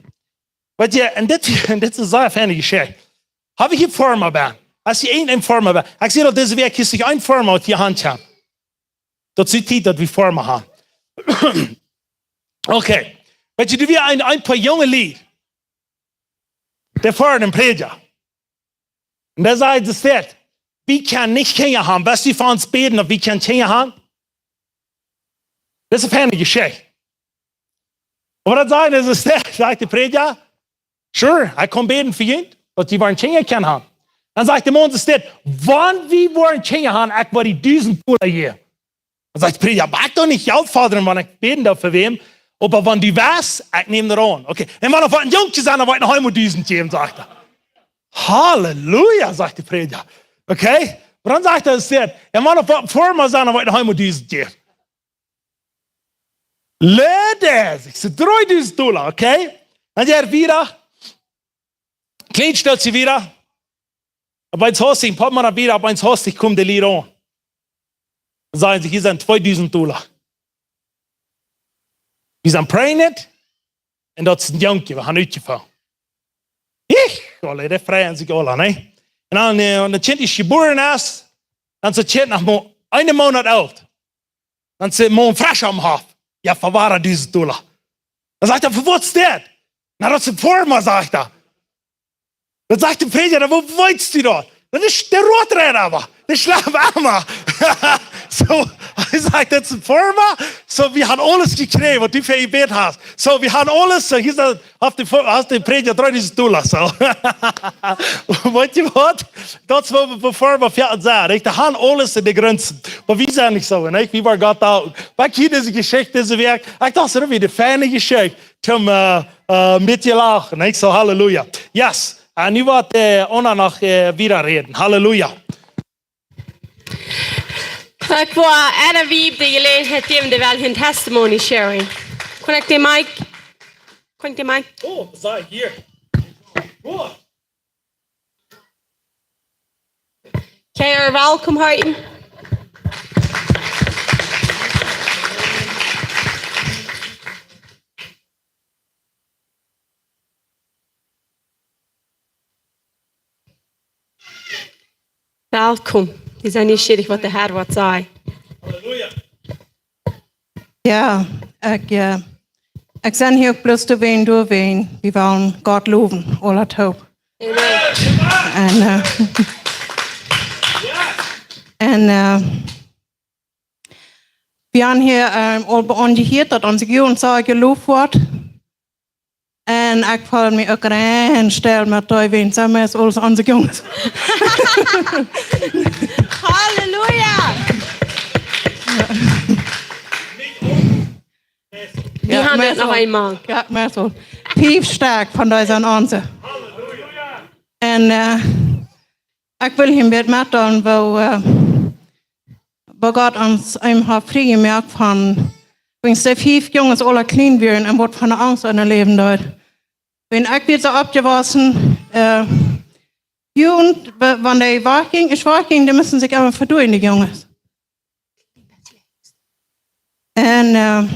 Weet jie, un dit, un dit es eene sea feine Jeschicht. Hab ekj hia Forma bie? Aus hia een, een Forma bie? Ekj see daut dise Wäakj hia sikj een Forma opp de Haunt haft. Daut es Tiet, daut wie Forma haben. Okay. Weet jie, doa wieren een, een poa junge Lied. Dee foaren een Prädja. Un dee säd, daut es dit. Wie kjennen nich Kjinja haben. West du fa ons bäden, daut wie kjennen Kjinja haben? Daut es eene feine Jeschicht. Oba daut säd, daut es dit, sajcht de Prädja. Sure, ekj kaun bäden fa junt, daut jie woaren Kjinja kjennen haben. Dan sajcht de Maun, daut es dit. Wan wie woaren Kjinja haben, ekj woa die dusent Dolla jäwen. Dan sajcht de Prädja, oba ekj doo nich Jelt fodren, wan ekj bäden doo fa wäm. Oba wan du west, ekj näm daut aun. Okay. Un wan doa een Jung es, dan woa ekj noch eemol dusent jäwen, sajcht hee. Halleluja, sajcht de Prädja. Okay? Oba dan sajcht hee, daut es dit. Un wan doa een Forma es, dan woa ekj noch eemol dusent jäwen. Leute, ekj saj, dreedusent Dolla, okay? Dan jeit hee wieda. Kjlien Stootje wieda. Opp eemol hastich, een poa Moonat wieda, opp eemol hastich kjemt de Lied aun. Dan sajen see, hia sent tweedusent Dolla. Wie sent pregnant. Un daut es een Jung, wie haben utjefungen. Ekj, aule, dee freien sikj aule, nä? Un dan, äh, wan daut Kjint es jebuaren es, dan es daut Kjint noch mau een Moonat oolt. Dan es de Maun fresch aum Hoff. Jo, fa wada dusent Dolla. Dan sajcht hee, fa waut es dit? Na, daut es een Forma, sajcht hee. Dan sajcht de Prädja, na, woo weetst du daut? Daut es de Rooträd oba. Dee schlapen emma. Soo, hee sajcht, daut es een Forma. Soo, wie haben aules jekjräajen, waut du fa jebät hast. Soo, wie haben aules, soo, hia es daut, haft de, haft de Prädja dreedusent Dolla, soo. Weetst du waut? Daut es waut wie, befäa wie foaken sajen, nich? Dee haben aules en de Grenzen. Oba wie sent nich soo, nich? Wie woaren Gott doa. Oba ekj hia dise Jeschicht, dise Wäakj, ekj docht, daut es eene feine Jeschicht. Toom, äh, äh, met lachen, nich? Soo, halleluja. Yes. Un nu woat, äh, Anna noch, äh, wieda räden. Halleluja. Ekj woa Anna Wiebe de Jeläajenheit jäwen, dee well äa Testimony sharen. Kaun ekj de Mic? Kaun ekj de Mic? Oh, soo, hia. Goot. Kjenn wie welkom heeten? Welkom. Wie sent nieschierich, waut de Herr woat sajen. Jo, ekj, äh, ekj sie hia uk bloos doawäajen, doawäajen, wie wellen Gott lowen, aula toop. Amen. Un, äh, un, äh, Wie haben hia, ähm, aul bie ons jehieet, daut onse Jugend soo jeloft woat. Un ekj feel mie uk rein stell met dee, wan see meist aules onse Junges. Halleluja! Wie haben noch eenmol. Jo, meist aul. Fief Stekj von dee sent onse. Un, äh, ekj well hia een bät metdeelen, woo, äh, woo Gott ons eemol haft frie jemoakt von, wan dee fief Junges aula kjlien wieren un waut fa eene Angst en äa Läwen deed. Wan ekj wia soo oppjewossen, äh, Jugend, wa-, wan dee wajchjinjen, ekj wajchjinj, dee musten sikj emma vedeenen, de Junges. Un, äh,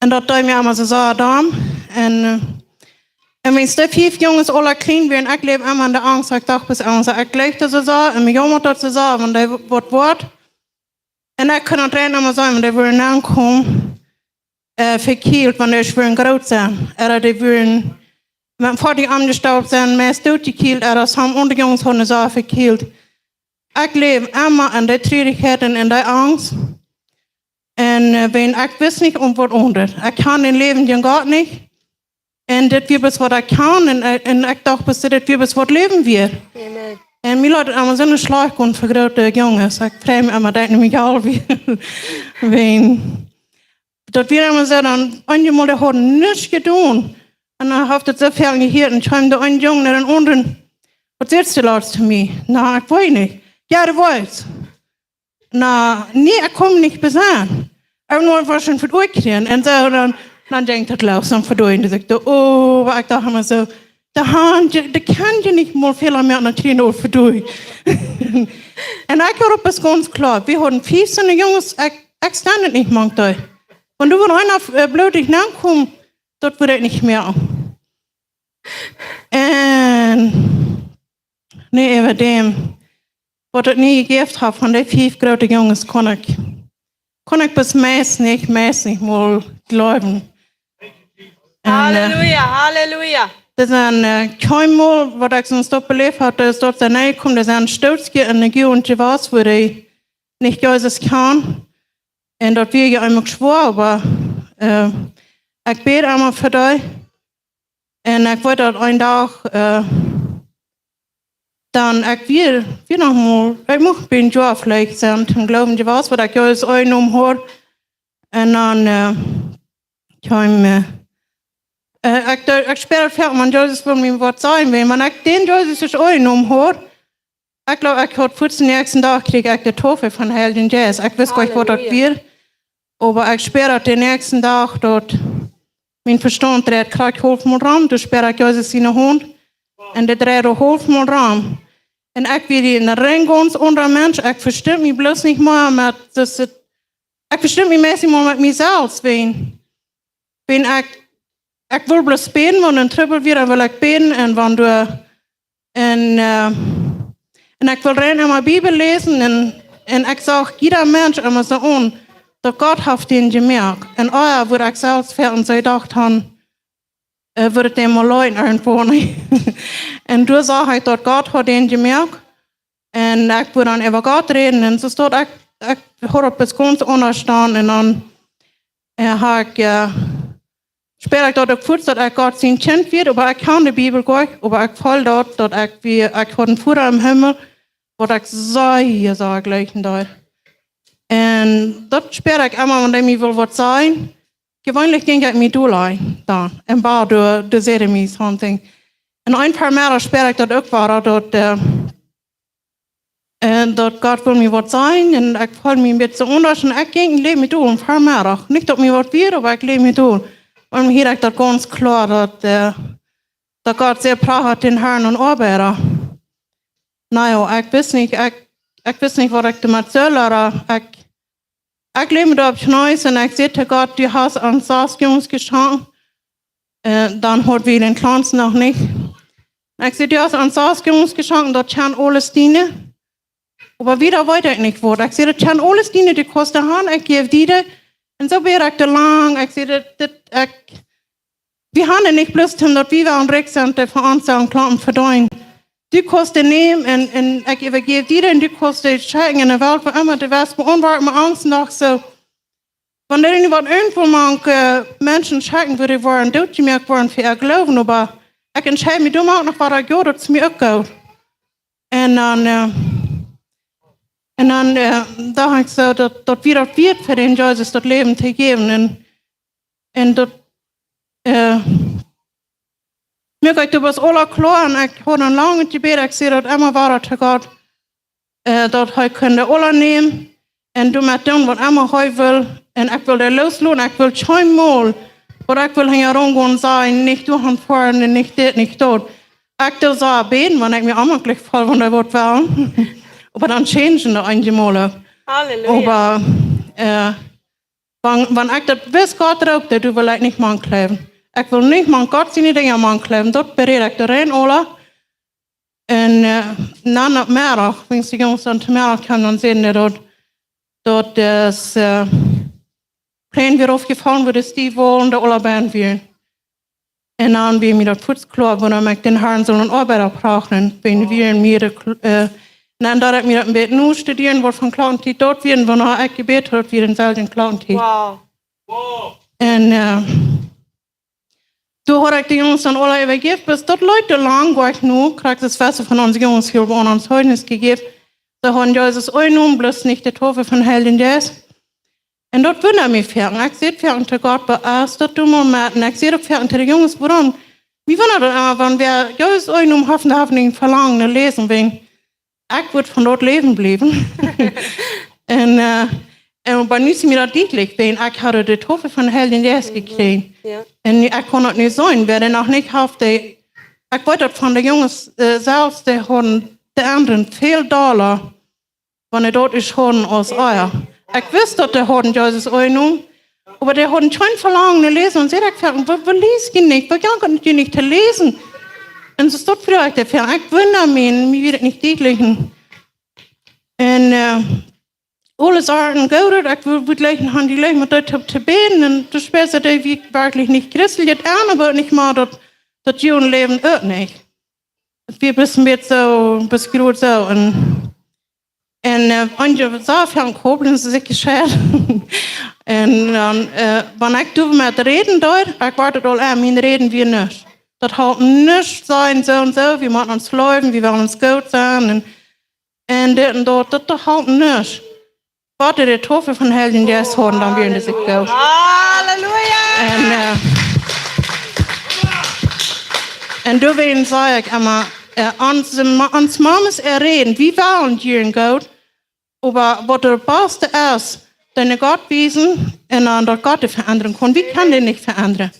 un daut deed mie emma soo sea domm. Un, äh, un wan dee fief Junges aula kjlien wieren, ekj läwd emma en de Angst. Ekj docht bloos aun, soo, ekj leef daut soo sea, un mie jaumad daut soo sea, wan dee waut woat. Un ekj kunn daut rein emma seenen, wan dee wudden aunkomen, äh, vekjielt, wan dee wudden groot sennen. Ooda dee wudden met een Foatich aunjestoten sennen, meist dootjekjielt, ooda soo aundre Junges hauden see vekjielt. Ekj läwd emma en de Trurichkjeit un en de Angst. Un, äh, wan ekj wist nich om waut aundret. Ekj kjand dän läwendjen Gott nich. Un dit wia bloos waut ekj kjand. Un, äh, un ekj docht, bloos dit wia bloos waut Läwen wia. Amen. Un mie leet daut emma soo schlajcht gonen fa groote Junges. Ekj frei mie emma, daut ekj nich mea jung wia. Wan daut wia emma soo, dan eenjemol, dee hauden nuscht jedonen. Un dan haud ekj soo väl jehieet. Un kjeem de een Jung no dän aundren. "Waut sädst du latst to mie?" "Na, ekj weet nich." "Jo, du weetst." "Na, nä, ekj kaun mie nich besennen." "Ekj wull waut von die kjrieen." Un soo, dan, dan denkjt daut los, dan vedeent sikj daut. Oh, oba ekj docht emma soo, dee haud je, dee kaun je nich mol väl mea no kjrieen ooda vedeenen. Un ekj haud daut gaunz kloa. Wie hauden fief soone Junges, ekj, ekj stunt nich mank dee. Wan doa wada eena, äh, bloot nich aunkomen, daut wudd ekj nich mea. Un nä, äwa däm, waut daut nie jejäft haud von dee fief groote Junges, kunn ekj, kunn ekj bat meist nich, meist nich mol jleewen. Un, äh, Halleluja, halleluja. Daut es een, äh, kjeenmol, waut ekj soont doa beläft haud, daut es daut see nä kjeemen, daut es een Stootje en de Jugend jewast, wua dee nich Jesus kjanen. Un daut wia je eemol schwoa, oba, äh, ekj bäd emma fa dee. Un ekj weet daut een Dach, äh, dan, ekj wia, wia noch mol, ekj mucht bie een Joa veleicht sennen, toom Gloowen jewast, waut ekj Jesus aunjenomen haud. Un dan, äh, kjeem, äh, äh, ekj, ekj späad daut väl, wan Jesus wull mie waut sajen, wan, wan ekj dän Jesus aunjenomen haud, ekj jleew, ekj haud fuaz dän näakjsten Dach kjrieech ekj de Taufe vom Heiljen Jeist. Ekj wist nich, waut daut wia. Oba ekj späad daut dän näakjsten Dach, daut mien Vestaunt dreid krakjt haulfmol rom, doa späad ekj Jesus siene Haunt. Un dee dreid haulfmol rom. Un ekj wia een rein gaunz aundra Mensch. Ekj vestunt mie bloos nich mea met, daut, ekj vestunt mie meist nich mea met mie selfst, wan, wan ekj, ekj wull bloos bäden, wan een Trubbel wia, dan wull ekj bäden, un wan doa Un, äh, un ekj wull rein emma Bibel läsen un, un ekj sach jieda Mensch emma soo aun, daut Gott haft dän jemoakt. Un ea wudd ekj selfst fa un see docht han, äh, wudd et dän mol leiden irjentwoo, nä? Un doa sach ekj, daut Gott haud dän jemoakt. Un ekj wudd dan äwa Gott räden. Un soo daut ekj, ekj haud opp daut gaunz aundasch stonn. Un dan, äh, haud ekj, äh, späad ekj daut uk fuaz, daut ekj Gott sien Kjint wia, oba ekj kaun de Bibel goanich, oba ekj feeld daut, daut ekj wia, ekj haud een Voda em Himmel, waut ekj sea, sea jlikjen deed. Un daut späad ekj emma, wan dee mie wull waut sajen. Jeweenlich jinkj ekj mie dol aun, dan, un bäd, doa, doa säd hee mie something. Un een poa Mol späad ekj daut uk wada, daut, äh, un daut Gott wull mie waut sajen, un ekj feeld mie een bät aundasch, un ekj jinkj un läd mie dol, een poa Mol. Nich daut mie waut wia, oba ekj läd mie dol. Un hia ekj daut gaunz kloa, daut, äh, daut Gott säd: "Pracha dän Harn un Oabeida." Na jo, ekj wist nich, ekj, ekj wist nich, waut ekj doamet sull, oba ekj Ekj läd mie doa opp Kjnees un ekj säd to Gott: "Du hast ons sas Junges jeschonken." Äh, dan haud wie dän kjlansten noch nich. Ekj säd: "Du hast ons sas Junges jeschonken, daut kjennen aules diene. Oba wieda weet ekj nich waut." Ekj säd: "Daut kjennen aules diene, du kaust daut han, ekj jäw die daut." Un soo wia ekj doa lang. Ekj säd: "Dit, dit, ekj, wie haben nich bloos daut, daut wie wellen rikj sennen, daut fa ons sellen Klompen vedeenen." Du kaust dee nämen un, un ekj äwajäw die dän, du kaust dee schekjen enne Welt, wua emma du west, beontwuat mie aundasch noch soo. Wan doa nu waut irjentwua mank, äh, Menschen schekjen, wua dee woaren dootjemoakt woaren fa äa Gloowen, oba ekj entscheid mie, doa moak noch waut, jo, daut es mie uk goot. Un dan, äh, un dan, äh, docht ekj soo, daut, daut wia daut wieet fa dän Jesus daut Läwen to jäwen. Un, un daut, äh, muak ekj, daut wia aules kloa un ekj haud een langet Jebäd, ekj säd daut emma wada to Gott, äh, daut hee kunn aules nämen un doamet doonen waut emma hee wull. Un ekj wull dee loosloten, ekj wull kjeenmol, waut ekj wull hinjaraun gonen, sajen, nich doa han foaren un nich dit, nich daut. Ekj doo soo bäden, wan ekj mie aunmoaklich feel, wan dee waut wellen. Oba dan changen dee eenjemol. Halleluja. Oba, äh, wan, wan ekj daut wist, Gott roopt, dan wull ekj nich mank bliewen. Ekj wull nich mank Gott siene Dinja mank bliewen. Daut beräd ekj doa rein, Ola. Un, äh, dan opp Meddach, wan de Junges dan to Meddach kjeemen, dan säden dee daut, daut es, äh, Pläne wieren aufjefollen, wua dee wullen, dee aula bennen wieren. Un dan wia mie daut fuaz kloa, wuarom ekj dän Harn sull een Oabeida broaken, wan wie mie de Kl-, äh, un dan deed ekj mie daut een bät nostudieren, waut fa Klockentiet daut wia, un wanea ekj jebät haud, daut wia dän selwjen Klockentiet. Wow. Un, äh, doa haud ekj de Junges dan aula äwajäft, bloos daut leet lang, wua ekj nu, krakjt daut wia von onse Junges hia, wua ons Zeugnis jejäft, dee hauden Jesus aunjenomen, bloos nich de Taufe vom Heiljen Jeist. Un daut wundat mie foaken. Ekj säd foaken to Gott, oba es daut doa mau met, un ekj säd uk foaken to de Junges, wuarom? Mie wundat daut emma, wan wäa Jesus aunjenomen haft, dan haft hee een Velangen no läsen, wäajen ekj wudd von daut Läwen bliewen. Un, äh, un bie mie es mie daut dietlich, wäajen ekj haud de Taufe vom Heiljen Jeist jekjräajen. Jo. Un nu, ekj kaun daut nu seenen, wäa dee noch nich haft, dee, ekj weet daut von de Junges, äh, selfst, dee hauden de aundre väl dolla, wan dee daut ieescht hauden aus ekj. Ekj wist, daut dee hauden Jesus aunjenomen, oba dee hauden kjeen Velangen no läsen. Un säd ekj foaken, wuarom, wuarom läst jie nich? Wuarom jankat jie nich to läsen? Un soo es daut fa ekj, ekj wunda mie, mie wia daut nich dietlich. Un, äh, aules wia goot, ekj wull, wull jlikj, haud jlikj met dee to, to bäden. Un doa spieed sikj dee, wia werkjlich nich christlich, daut aundre wia nich mea daut, daut Judenläwen uk nich. Daut wia bloos een bät soo, bloos groot soo. Un, un, äh, wan jie soo väl aun Koblenz sikj jescheit. Un dan, äh, wan ekj doa met räden deed, ekj wort daut aul aun, mien Räden wia nuscht. Daut halpt nuscht, sajen soo un soo, wie motten ons leewen, wie wellen ons goot sennen. Un, un dit un daut, daut, daut halpt nuscht. Waut dee de Taufe vom Heiljen Jeist hauden, dan wieren dee sikj goot. Halleluja! Un, äh, un doawäajen saj ekj emma, äh, ons, Ma-, ons Mames äa Räden, wie wellen jieren goot, oba waut daut baste es, dän Gott wiesen un dan daut Gott dee veendren kaun. Wie kjennen dee nich veendren.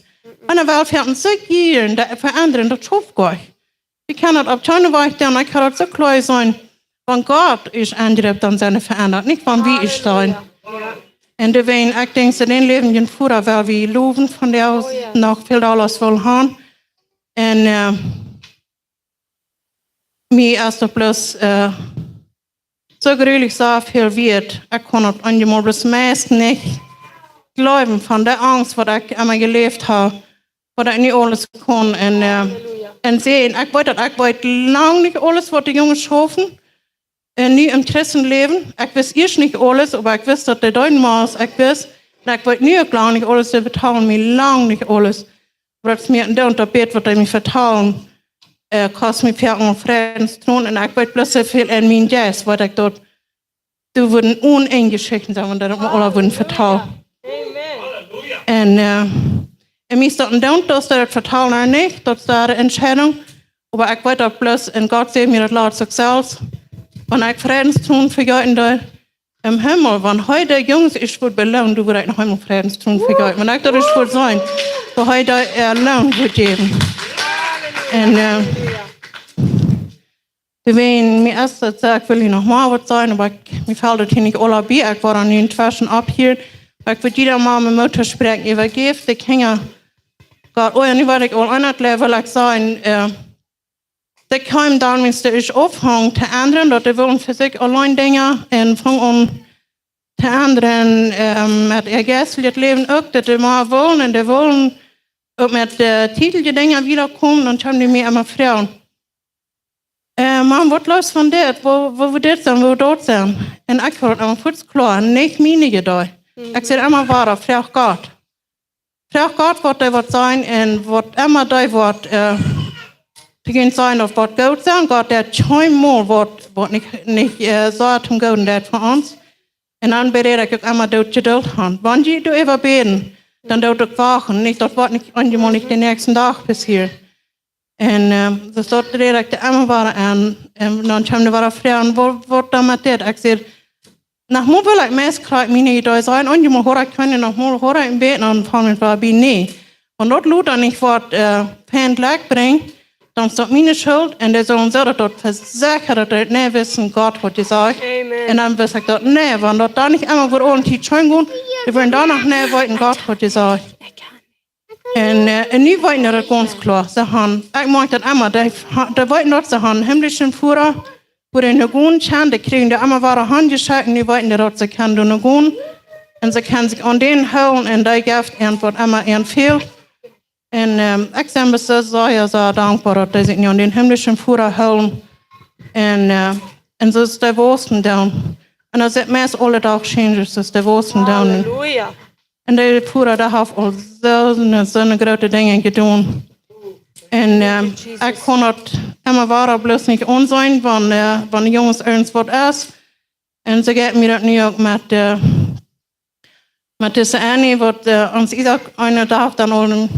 Un dan well wie ons soo jieren dee veendren, daut schauft goanich. Wie kjennen daut opp kjeenen Wajch doonen, ekj kaun daut soo kloa sajen. Wan Gott ieescht aunjript, dan sent dee veendat, nich wan wie ieescht sent. Halleluja. Un doawäajen, ekj denkj, soo dän läwendjen Voda well wie lowen, von dän wie noch väl dolla wellen han. Un, äh, mie es daut bloos, äh, soo grulich soo väl wieet. Ekj kaun daut eenjemol bloos meist nich jleewen von de Angst, waut ekj emma jeläft hab, waut ekj nu aules kaun un, äh, Halleluja. Un seenen. Ekj weet daut, ekj weet lang nich aules, waut de Junges schaufen. Un nu em Christenläwen, ekj wist ieescht nich aules, oba ekj wist, daut dee deeden mau aus ekj wist. Un ekj weet nu uk lang nich aules, dee vetalen mie lang nich aules. Oba daut es mie een Doot, daut bät, waut dee mie vetalen, äh, kost mie väl aun Frädenstrun. Un ekj weet bloos soo väl en mienen Jeist, waut ekj daut doa wudden onenj Jeschichten sennen, wan dee daut mau aula wudden vetalen. Amen. Un, äh, un mie es daut een Doot, aus dee daut vetalen ooda nich, daut es äare Entscheidunk. Oba ekj weet daut bloos, un Gott säd mie daut latst uk selfst, wan ekj Frädenstrun vejäten deed em Himmel, wan hee de Junges ieescht wudd beloonen, dan wudd ekj noch eemol Frädenstrun vejäten. Wan ekj daut ieescht wudd seenen, woo hee dee äa Loon wudd jäwen. Un, äh, Doawäajen, mie es daut soo, ekj well hia noch mau waut sajen, oba ekj, mie felt daut hia nich aula bie. Ekj woa dan nu entweschen opphieren. Oba ekj well jieda Mame Moot toospräakjen, äwajäft de Kjinja Gott. Oh jo, nu wull ekj aul aun daut Läwen, well ekj sajen, äh, dee kjeemen dan, wan dee ieescht aunfangen to endren, daut dee wellen fa sikj auleen Dinja un fangen aun to endren, ähm, met äa jeistlichet Läwen uk, daut dee mea wellen un dee wellen uk met, äh, tietelje Dinja wieda komen, dan kjeemen dee mie emma froagen. Äh, Mam, waut leefst von dit? Woo, woo woat dit sennen? Woo daut sennen? Un ekj haud emma fuaz kloa, nich miene Iedee. Ekj säd emma wada: Froag Gott. Froag Gott, waut hee woat sajen un waut emma hee woat, äh, to gonen sajen, daut woat goot sennen. Gott deit kjeenmol waut, waut nich, nich, äh, soo tom Gooden deit fa ons. Un dan bäd ekj uk emma: Doot Jedult han. Wan jie doaräwa bäden, dan doot uk wachten. Nich, daut woat nich, eenjemol nich dän näakjsten Dach passieren. Un, äh, daut, daut räd ekj doa emma wada aun. Un dan kjeemen doa wada Froagen: Waut, waut dan met dit? Ekj säd: Noch mol well ekj meist krakjt miene Iedee sajen. Eenjemol hia ekj kjeene, noch mol hia ekj een bät, dan fang ekj wada bie: Nä. Wan daut lota nich waut, äh, fein Jlekj brinjt, dan es daut miene Schult. Un dee sellen soo daut, daut vesechren, daut dee nich wisten, Gott haud jesajcht. Amen. Un dan wist ekj daut, nä, wan daut dan nich emma wudd aule Tiet scheen gonen, dee wudden dan noch nich weeten, Gott haud jesajcht. Un, äh, un nu weeten dee daut gaunz kloa. See han, ekj moak daut emma, dee, dee weeten daut, see han himmlischen Voda, wua dee no gonen kjennen, dee kjrieen dee emma wada hanjeschekjt, un nu weeten dee daut, see kjennen doa no gonen. Un see kjennen sikj aun dän hoolen un dee jeft an waut emma an fält. Un, ähm, ekj sie bloos soo, soo, jo, soo dankboa, daut dee sikj nu aun dän himmlischen Voda hoolen. Un, äh, un soo es dee wausen dan. Un daut es meist aule Dach changes, soo es dee wausen dan. Halleluja. Un de Voda, dee haft aul soo, soo groote Dinja jedonen. Un, ähm, ekj kaun daut emma wada bloos nich aunseenen, wan, äh, wan de Junges irjent waut es. Un soo jeit mie daut nu uk met, äh, met dise Annie, waut, äh, ons Isaak eenen Dach dan aul een,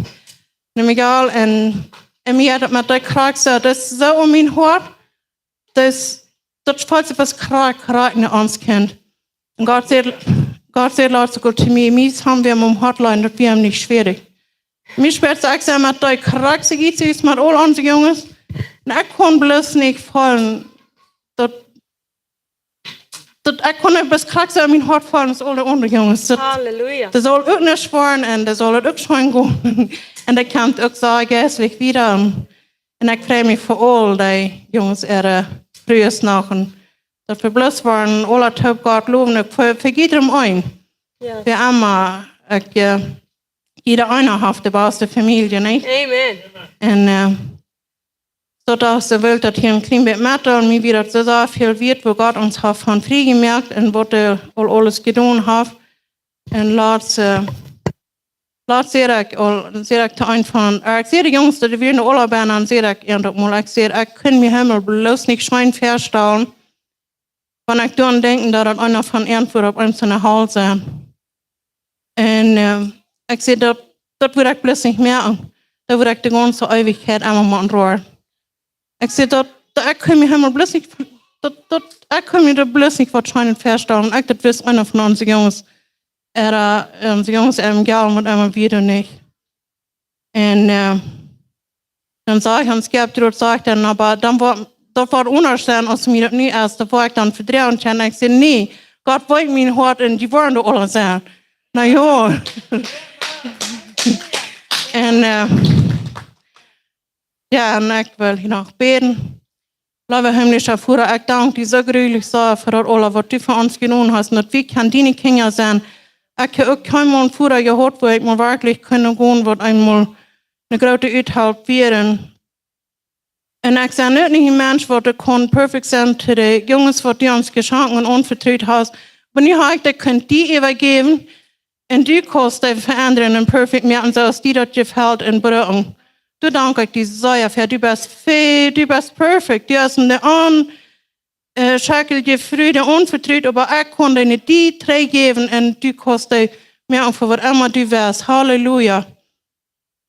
een Mejal un, un mie haft daut met dee krakjt soo, daut es soo aun mien Hoat, daut, daut felt sikj waut krakjt, krakjt no ons Kjint. Un Gott säd, Gott säd latst uk to mie, mie es am wia aum Hoat lijen, daut wia am nich schwoa. Mie spieet sikj, ekj sie met dee krakjt soo aus met aul onse Junges. Un ekj kaun bloos nich feelen, daut, daut ekj kaun nich bloos krakjt soo mien Hoat feelen aus aul de aundre Junges. Daut, Halleluja. Dee saul uk nich schwoa un dee saul daut uk scheen gonen. Un dee kjemt uk soo jeistlich wieda. Un ekj frei mie fa aul dee Junges äare Frues noch. Un daut wie bloos woaren aula toop Gott lowen. Ekj ve-, vejäf am een. Jo. Fa emma, ekj, äh, jieda eena haft de baste Famielje, nä? Amen. Un, äh, daut es de Welt, daut hia een kjlien bät met, un mie wia daut soo, soo väl wieet, woo Gott ons haft von frie jemoakt un waut hee aul aules jedonen haft. Un latst, äh, latst säd ekj aul, säd ekj to eenen von, äh, ekj säd de Junges, daut wie en de Urlaub sent, un säd ekj an daut mol, ekj säd, ekj kaun mie himmel bloos nich scheen väastalen, wan ekj doaraun denkj, daut daut eena von an wudd opp eemol enne Hal sennen. Un, äh, ekj säd, daut, daut wudd ekj bloos nich moaken. Daut wudd ekj de gaunze Eewichkjeit emma motten roaren. Ekj säd, daut, daut ekj kaun mie himmel bloos nich, daut, daut, ekj kaun mie daut bloos nich waut Scheenet väastalen. Ekj, daut wist eena von onse Junges, äa, äh, onse Junges äa Mejal met emma wia nich. Un, äh, dan säd ons Gertrud, säd dan, oba dan woat, daut woat aundasch sennen aus mie daut nu es, daut woa ekj dan vedroagen kjennen. Ekj säd, nä, Gott weet mien Hoat un dee woaren doa aula sennen. Na jo. Un, äh, jo, un ekj well hia noch bäden. Leewa himmlischa Voda, ekj dank die soo grulich sea fa daut aula, waut du fa ons jedonen hast, un daut wie kjennen diene Kjinja sennen. Ekj hab uk kjeenmol een Voda jehaut, wua ekj mol werkjlich kunn gonen, waut eemol eene groote Uthelp wia. Un ekj sie uk nich een Mensch, waut kaun perfekt sennen to de Junges, waut du ons jeschonken un aunvetrut hast. Oba nu hab ekj daut kunt die äwajäwen. Un du kaust dee veendren un perfekt moaken, soo aus die daut jefelt un brucken. Du, dank ekj die sea fa, du best fe-, du best perfekt. Du hast mie de aun-, äh, schekjliche Fru aunvetrut, oba ekj kaun dee nich die trigjjäwen un du kaust dee moaken fa waut emma du west. Halleluja.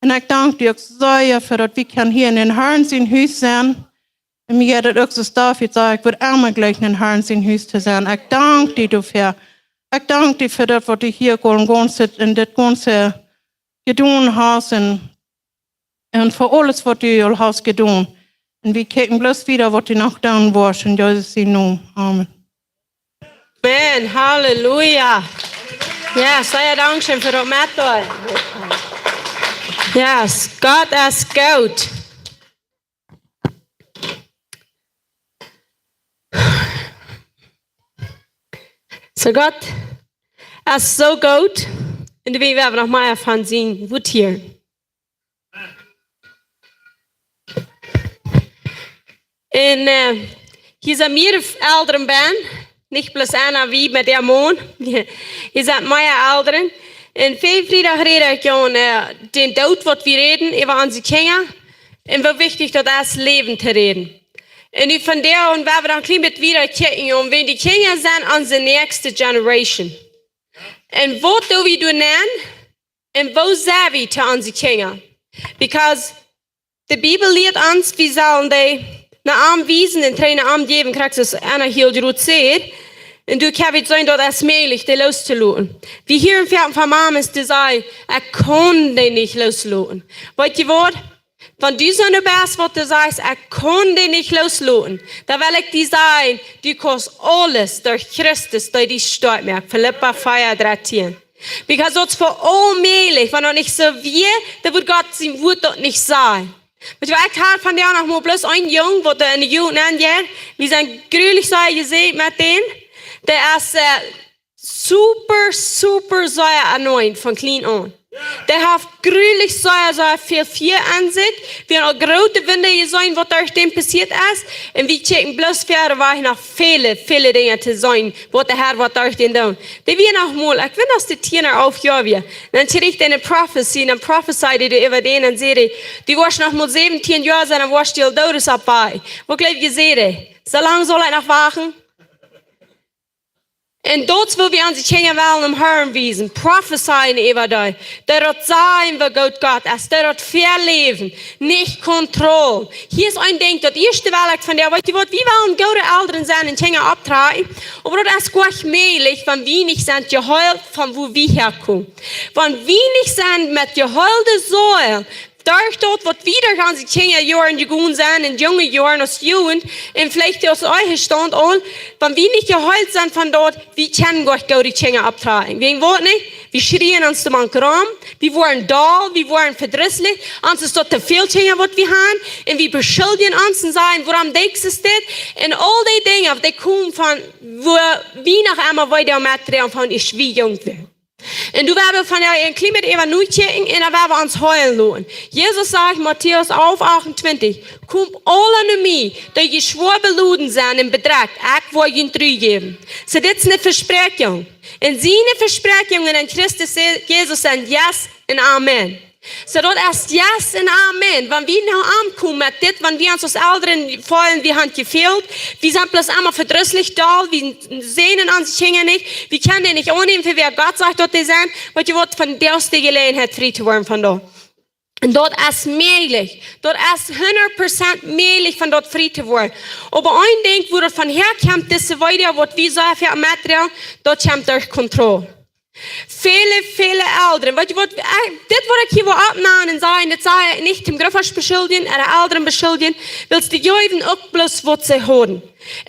Un ekj dank die uk sea fa daut wie kjennen hia en dän Harn sien Hus sennen. Un mie jeit daut uk soo aus David säd, ekj wudd emma jlikj en dän Harn sien Hus to sennen. Ekj dank die doafäa. Ekj dank die fa daut, waut du hia aul gaunz en dit gaunze jedonen hast un, un fa aules, waut du aul hast jedonen. Un wie kjikjen bloos wieda, waut du noch doonen woascht. En Jesus sienen Nomen. Amen. Amen. Halleluja. Jo, sea dankscheen fa daut metdeelen. Yes, Gott es goot. Soo, Gott es soo goot. Un wie woaren noch mea von sien Wuat hieren. Un, äh, hia sent mea Elren bie, nich bloos Anna, wie met äa Maun. Hia sent mea Elren. Un väajen Friedach räd ekj aun, äh, dän Doot, waut wie räden, äwa onse Kjinja. Un woo wichtich daut es, Läwen to räden. Un nu vondoag, un wie woaren dan een kjlien bät wieda kjikjen, un wan de Kjinja sent onse näakjste Generation. Un waut doo wie doonen? Un woo sent wie to onse Kjinja? Because de Bibel lieet ons, wie sellen dee no am wiesen un trigj no am jäwen, krakjt soo aus Anna hia jrod säd. Un du kaust seenen, daut es mäajlich, dee loos to loten. Wie hieren väl von Mamas, dee sajen: "Ekj kaun dee nich loos loten." Weetst du waut? Wan du soo best, waut du sajst: "Ekj kaun dee nich loos loten", dan well ekj die sajen: Du kaust aules derch Christus, dee die stoakj moakt. Filippa vea, dartieen. Because daut es fa aul mäajlich, wan daut nich soo wia, dan wudd Gott sien Wuat daut nich sajen. Weetst du, ekj hab vondoag noch mol bloos een Jung, waut doa enne Jugend aunjeit. Wie sent grulich sea jesäajent met dän. Dee es, äh, super, super sea anointed von kjlien aun. Dee haft grulich sea, sea väl Fia aun sikj. Wie haben aul groote Wunda jeseenen, waut derch dän passieet es. Un wie kjikjen bloos wieda, wua noch väle, väle Dinja to seenen, waut de Herr woat derch dän doonen. Dee wia noch mol, ekj weet, aus dee tieen ooda alf Joa wia. Dan kjrieech ekj eene Prophecy, un dan prophesied ekj äwa dän un säd: "Du woascht noch mol säwentieen Joa sennen, dan woascht du aul doot sennen." Waut jleew jie, säd ekj? Soo lang saul ekj noch wachten? Un daut es, woo wie onse Kjinja wellen em Herrn wiesen, prophesyen äwa dee, daut dee sajen, woo goot Gott es, daut dee veläwen, nich kontrollieren. Hia es een Dinkj, daut ieeschte well ekj vondoag, weetst du waut, wie wellen goode Elren sennen un Kjinja opptrakjen, oba daut es nich mäajlich, wan wie nich sent jeheelt von wua wie häakomen. Wan wie nich sent met jeheelde Seel, derch daut, waut wie derch onse Kjinjajoaren jegonen sent, un junge Joaren aus Jugend, un veleicht aus Ehestaunt aul, wan wie nich jeheelt sent von daut, wie kjennen goot goode Kjinja opptrakjen. Wäajen waut nich? Wie schrieen ons de Mank rom, wie woaren doll, wie woaren vedrisslich, ons es daut to väl Kjinja, waut wie haben, un wie beschuldjen ons un sajen: "Wuarom deist du dit?" Un aul dee Dinja, dee komen von, wua wie noch emma wieda met dräajen von, aus wie jung wieren. Un doa woa wie vondoag een kjlien bät äwa nokjikjen un dan woa wie ons heelen loten. Jesus sajcht, Matäus alf achtuntwintich: "Komt aula no mie, dee jie schwoa beloden sent un bedrekjt, ekj woa junt Ru jäwen." Soo, dit es eene Vespräakjunk. Un siene Vespräakjungen aun Christus Je-, Jesus sent yes un amen. Soo, daut es yes un amen. Wan wie no am komen met dit, wan wie ons aus Elren feelen, wie haben jefält, wie sent bloos emma vedrisslich doll, wie seenen onse Kjinja nich, wie kjennen dee nich aunnämen fa wäa Gott sajcht, daut dee sent, weetst du waut, vondoag es de Jeläajenheit frie to woaren von daut. Un daut es mäajlich. Daut es hundat Prozent mäajlich, von daut frie to woaren. Oba een Dinkj, wua daut von häakjemt, dise Wieed, waut wie soo väl metdroagen, daut kjemt derch Kontroll. Väle, väle Elren. Weetst du waut, äh, dit waut ekj hia well oppnämen un sajen, dit saj ekj nich om Gruppjes beschuldjen, ooda Elren beschuldjen, wiels dee jeewen uk bloos waut see haben.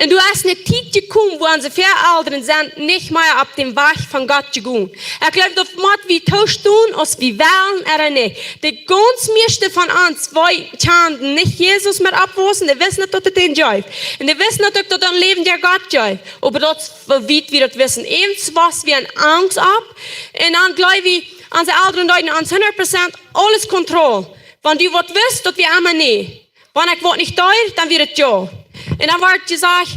Un doa es eene Tiet jekomen, wua onse Väaelren sent nich mea opp dän Wajch von Gott jegonen. Ekj jleew, daut mott wie tostonen, aus wie wellen ooda nich. De gaunz mieeschte von ons, wie kjanen nich Jesus met oppwaussen, dee wisten nich, daut et dän jeef. Un dee wisten nich, daut et een Läwen derch Gott jeef. Oba daut, woo wiet wie daut wisten. Eent wia, wie hauden Angst opp. Un dan jleew wie, onse Elren deeden ons hundat Prozent aules Kontroll. Wan du waut wist, daut wia emma nä. Wan ekj waut nich deed, dan wia et jo. Un dan wort jesajcht,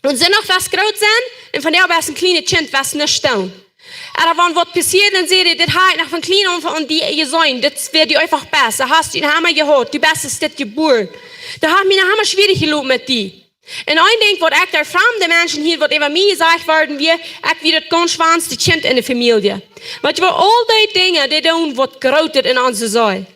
un soo noch waut groot sennen, un von doa aus een kjlienet Kjint waut nich stellen. Ooda wan waut passieed, dan säd hee: "Dit hab ekj noch von kjlien aun von die jeseenen, dit wia die eefach best. Doa hast du noch emma jehaut, du best es dit jebuaren. Doa hast du mie noch emma schwierich jeloten met die." Un een Dinkj, waut ekj doa framde Menschen hia, waut äwa mie jesajcht worden wia, ekj wia daut gaunz schwoaste Kjint enne Famielje. Weetst du waut, aul dee Dinja, dee doonen waut Grootet en onse Seel.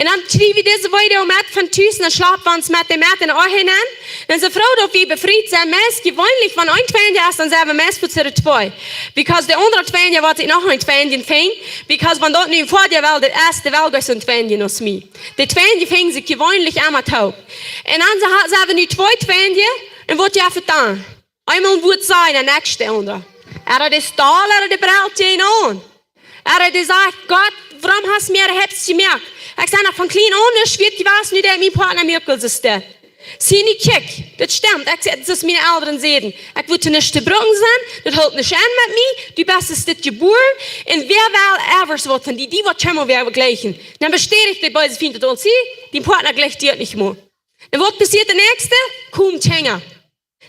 Un dan kjrie wie dise Wieed met von tus, dan schlaup wie ons met dee met en de Oagen aun. Dan sent wie froo, daut wie befriet sent. Meist jeweenlich, wan een Tweien es, dan sent wie meist fa de twee. Because de aundre Tweien, waut ekj noch een Tweien fung, because wan daut nu een Voadeel wia, daut es, dee wia uk soon Tweien aus mie. De Tweien finjen sikj jeweenlich emma toop. Un dan sent, sent wie nu twee Tweien, un waut jeft et dan? Eemol woat et sennen, de näakjste aundre. Ooda dee stalt, ooda dee brellt dän aun. Ooda dee sajcht: "Gott, wuarom hast du mie äwahaupt jemoakt? Ekj sie noch von kjlien aun nich wiet jewast, nu deit mien Partner mie uk soo stellen." See, nä, kjikj, daut stemt. Ekj sie, soo aus miene Elren säden, ekj wudd nich to brucken sennen, daut hilt nich aun met mie, du best es dit jebuaren, un wäa well ever waut von die, die woat kjeenmol wäa jleichen. Dan bestätigt de beese Fient daut aul, see, dien Partner jleicht die nich mea. Un waut passieet de näakjste? Kom Kjinja.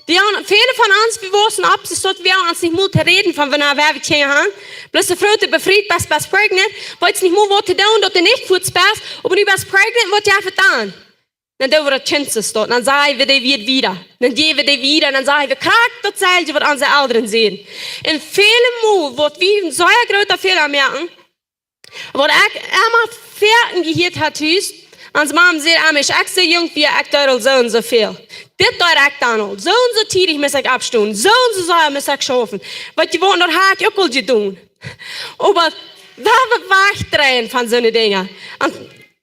Dee aun, väle von ons, wie waussen opp, soo daut wie ons nich mol to räden von, wan wie Kjinja han. Bloos de Fru, dee befriet, best, best pregnant, weetst nich mol waut to doonen, daut du nich fuats best, oba nu best pregnant, waut jeft et dan? Dan doo wie daut Kjint soo stonen, dan saj wie dee Wieed wieda. Dan jäw wie dee wieda, dan saj wie krakjt daut selwje waut onse Elren säden. Un väle Mol, waut wie een sea groota Fäla moaken, waut ekj emma foaken jehieet ha tus, onse Mame säd emma, aus ekj soo junk wia, ekj deed aul soo un soo väl. Dit deed ekj dan aul. Soo un soo tiedich must ekj oppstonen. Soo un soo sea must ekj schaufen. Waut jie wellen, daut ha ekj uk aul jedonen. Oba wie wajchdreien von soone Dinja. Un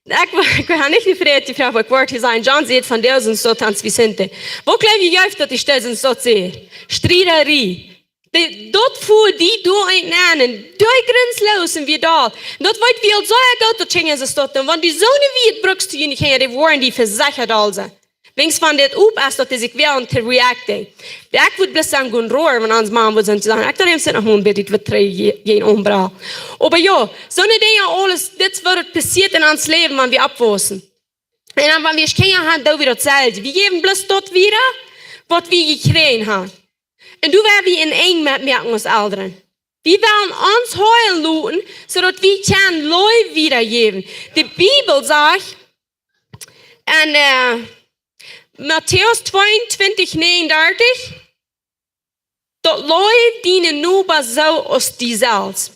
ekj, ekj ha nich jefroacht, jefroacht, ekj wull hia sajen, John säd von dee sent soo aus Vicente. Woo kjlien jie jeft daut, dee Städ sent soo sea. Striederie. Dee, daut fua dee doa enenn, dee grinsloos un wia doll. Daut weet wie aul soo goot, daut Kjinja soo stonen. Wan dee soone Wieed brukst du nich han, dee woaren die vesechat aul sennen. Wiels wan dit opp es, daut dee sikj woaren to reacten. Ekj wudd bloos sajen, gonen roar, wan onse Mame wudd sajen, ekj deed am sent noch mol een bät waut trigj, je, je een Ombra. Oba jo, soone Dinja aules, dit es waut et passieet en ons Läwen, wan wie oppwaussen. Un dan, wan wie Kjinja han, doo wie daut selwje. Wie jäwen bloos daut wieda, waut wie jekjräajen han. Un doa woa wie een Enj met moaken aus Elren. Wie wellen ons heelen loten, soo daut wie kjennen Leew wiedajäwen. De Bibel sajcht en, äh, Matäus tweeuntwintich negenundartich, daut leew dienen Noba soo aus die selfst.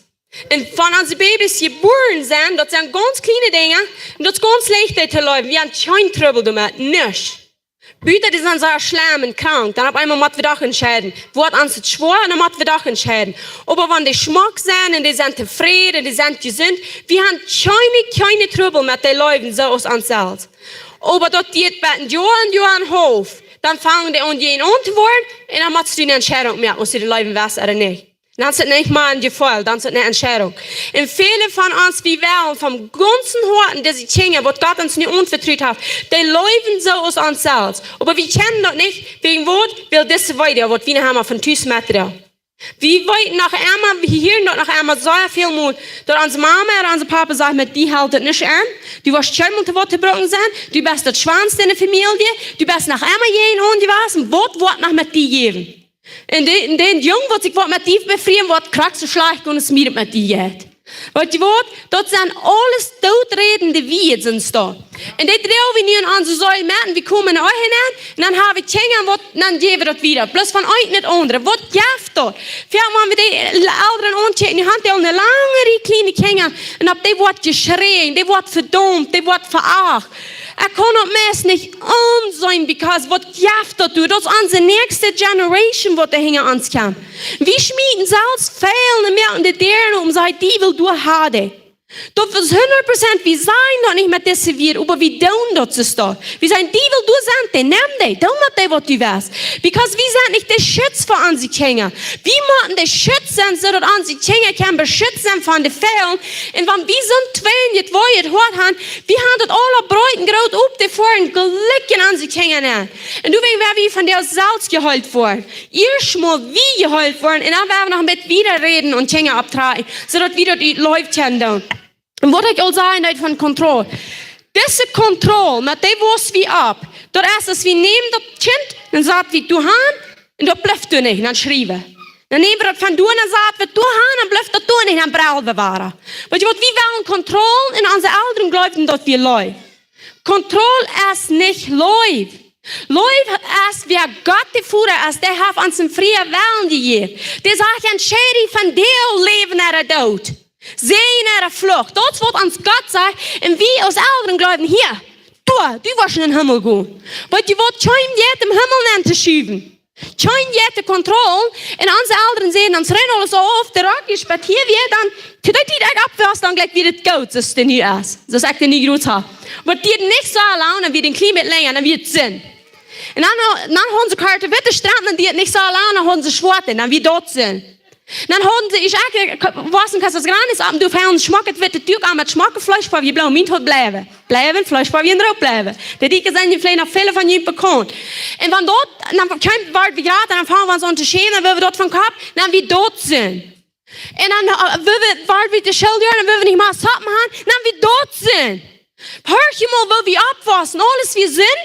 Un von onse Babys jebuaren sent, daut sent gaunz kjliene Dinja, un daut es gaunz leicht, dee to leewen. Wie han kjeen Trubbel doamet, nich. Buta dee sent sea schlemm un krank, dan opp eemol motten wie doch entscheiden. Woat ons et schwoa, un dan motten wie doch entscheiden. Oba wan dee schmock sent un dee sent tofräd un dee sent jesunt, wie han kjeene, kjeene Trubbel met dee leewen soo aus ons selfst. Oba daut diet bat een Joa, een Joa un een haulf, dan fangen dee aun jäajen aun to woaren, un dan motst du eene Entscheidunk moaken, aus du dee leewen west ooda nich. Dan es et nich mea een Jefeel, dan es et eene Entscheidunk. Un väle von ons, wie wellen von gaunzem Hoaten dise Kjinja, waut Gott ons nu aunvetrut haft, dee leewen soo aus ons selfst. Oba wie kjennen daut nich, wäajen waut? Wiels dise Weide, waut wie noch emma von tus metdroagen. Wie weeten noch emma, wie hieren daut noch emma sea väl Mol, daut onse Mame ooda onse Papa sajcht, met die helt et nich aun, du woascht kjeenmol to waut to brucken sennen, du best daut Schwanste en de Famielje, du best noch emma jäajen aun jewast, waut woat noch met die jäwen? Un dee, un dee Jung, waut sikj woat met die befrieen, woat krakjt soo schlajcht gonen aus mie daut met die jeit. Weetst du waut? Daut sent aules dooträdende Wieed, sent daut. Un dee droag wie nu en onse Seel met, un wie komen en Ehe nenn, un dan ha wie Kjinja, waut, dan jäw wie daut wieda. Bloos von eent no daut aundre. Waut jeft daut? Wie haben, wan wie dee Elren aunkjikjen, dee han aul eene lange Rieej kjliene Kjinja, un opp dee woat jeschräajen, dee woat vedaumt, dee woat veacht. Ekj kaun daut meist nich aunseenen, because waut jeft daut, du? Daut es onse näakjste generation, waut doa hinja ons kjemt. Wie schmieten selfst väl un moaken de Däaren op un sajen, dee Diewel, du hast dee. Daut es hundat Prozent, wie sajen daut nich met dise Wieed, oba wie doonen daut soo stoakj. Wie sajen, dee Diewel, du sent dee, nemm dee, doo met dee waut du west. Because wie sent nich de Schutz fa onse Kjinja. Wie motten de Schutz sennen, soo daut onse Kjinja kjennen beschützt sennen von de Fälen. Un wan wie soon Twinj, waut wie daut Hoat han, wie han daut aula breet un groot opp, dee foaren jlikj en onse Kjinja nenn. Un doawäajen woa wie von dee selfst jeheelt woaren. Ieescht mol wie jeheelt woaren, un dan woa wie noch een bät wieda räden un Kjinja opptrakjen, soo daut wie daut ut Leew kjennen doonen. Un waut ekj aul säd, daut von Kontroll. Dise Kontroll, met dee wauss wie opp. Daut es, aus wie nämen daut Kjint, dan sat wie doa han, un daut blift doa nich, dan schriew wie. Dan nämen wie daut von doa, dan sat wie doa han, dan blift daut doa nich, dan brell wie wada. Weetst du waut, wie wellen Kontroll, un onse Elren jleewden, daut wia Leew. Kontroll es nich Leew. Leew es, wäa Gott de Voda es, dee haft ons een frieen Wellen jejäft. Dee sajcht, entscheid die von däm Läwen ooda Doot. Säajen ooda Fluch. Daut es waut ons Gott sajcht. Un wie aus Elren jleewen, hia, du, du woascht en dän Himmel gonen. Weetst du waut, kjeen jeit em Himmel nenn to schuwen. Kjeen jeit de Kontroll. Un onse Elren säden ons rein aules auf, de Rock es, bat hia wia dan, to dee Tiet ekj oppwoss, dan jlikj wia et goot, soo aus et nu es. Soo aus ekj et nu jrod hab. Oba et dieed nich soo lang, dan wia et een kjlien bät lenja, dan wia et Sind. Un dan, dan hauden see kort witte Stremp, dan dieed et nich soo lang, dan hauden see schwoate, dan wia daut Sind. Dan hauden see, ekj, ekj, wossen Casas Grandes opp, un doa hauden see schmocket wittet Dach aun met schmocket Fleesch, fa wie blau, mient haud bliewen. Bliewen, Fleesch, fa wie en Roop bliewen. De Dieekjes sent veleicht noch väle von junt bekaunt. Un wan daut, dan kjeem, wort wie jrod, dan fungen wie ons aun to schämen, dan wullen wie daut von Kopp, dan wia daut Sind. Un dan, äh, wullen wie, wort wie de Schult, dan wullen wie nich mea Soppen haben, dan wia daut Sind. Horch mol, woo wie oppwossen, aules wia Sind,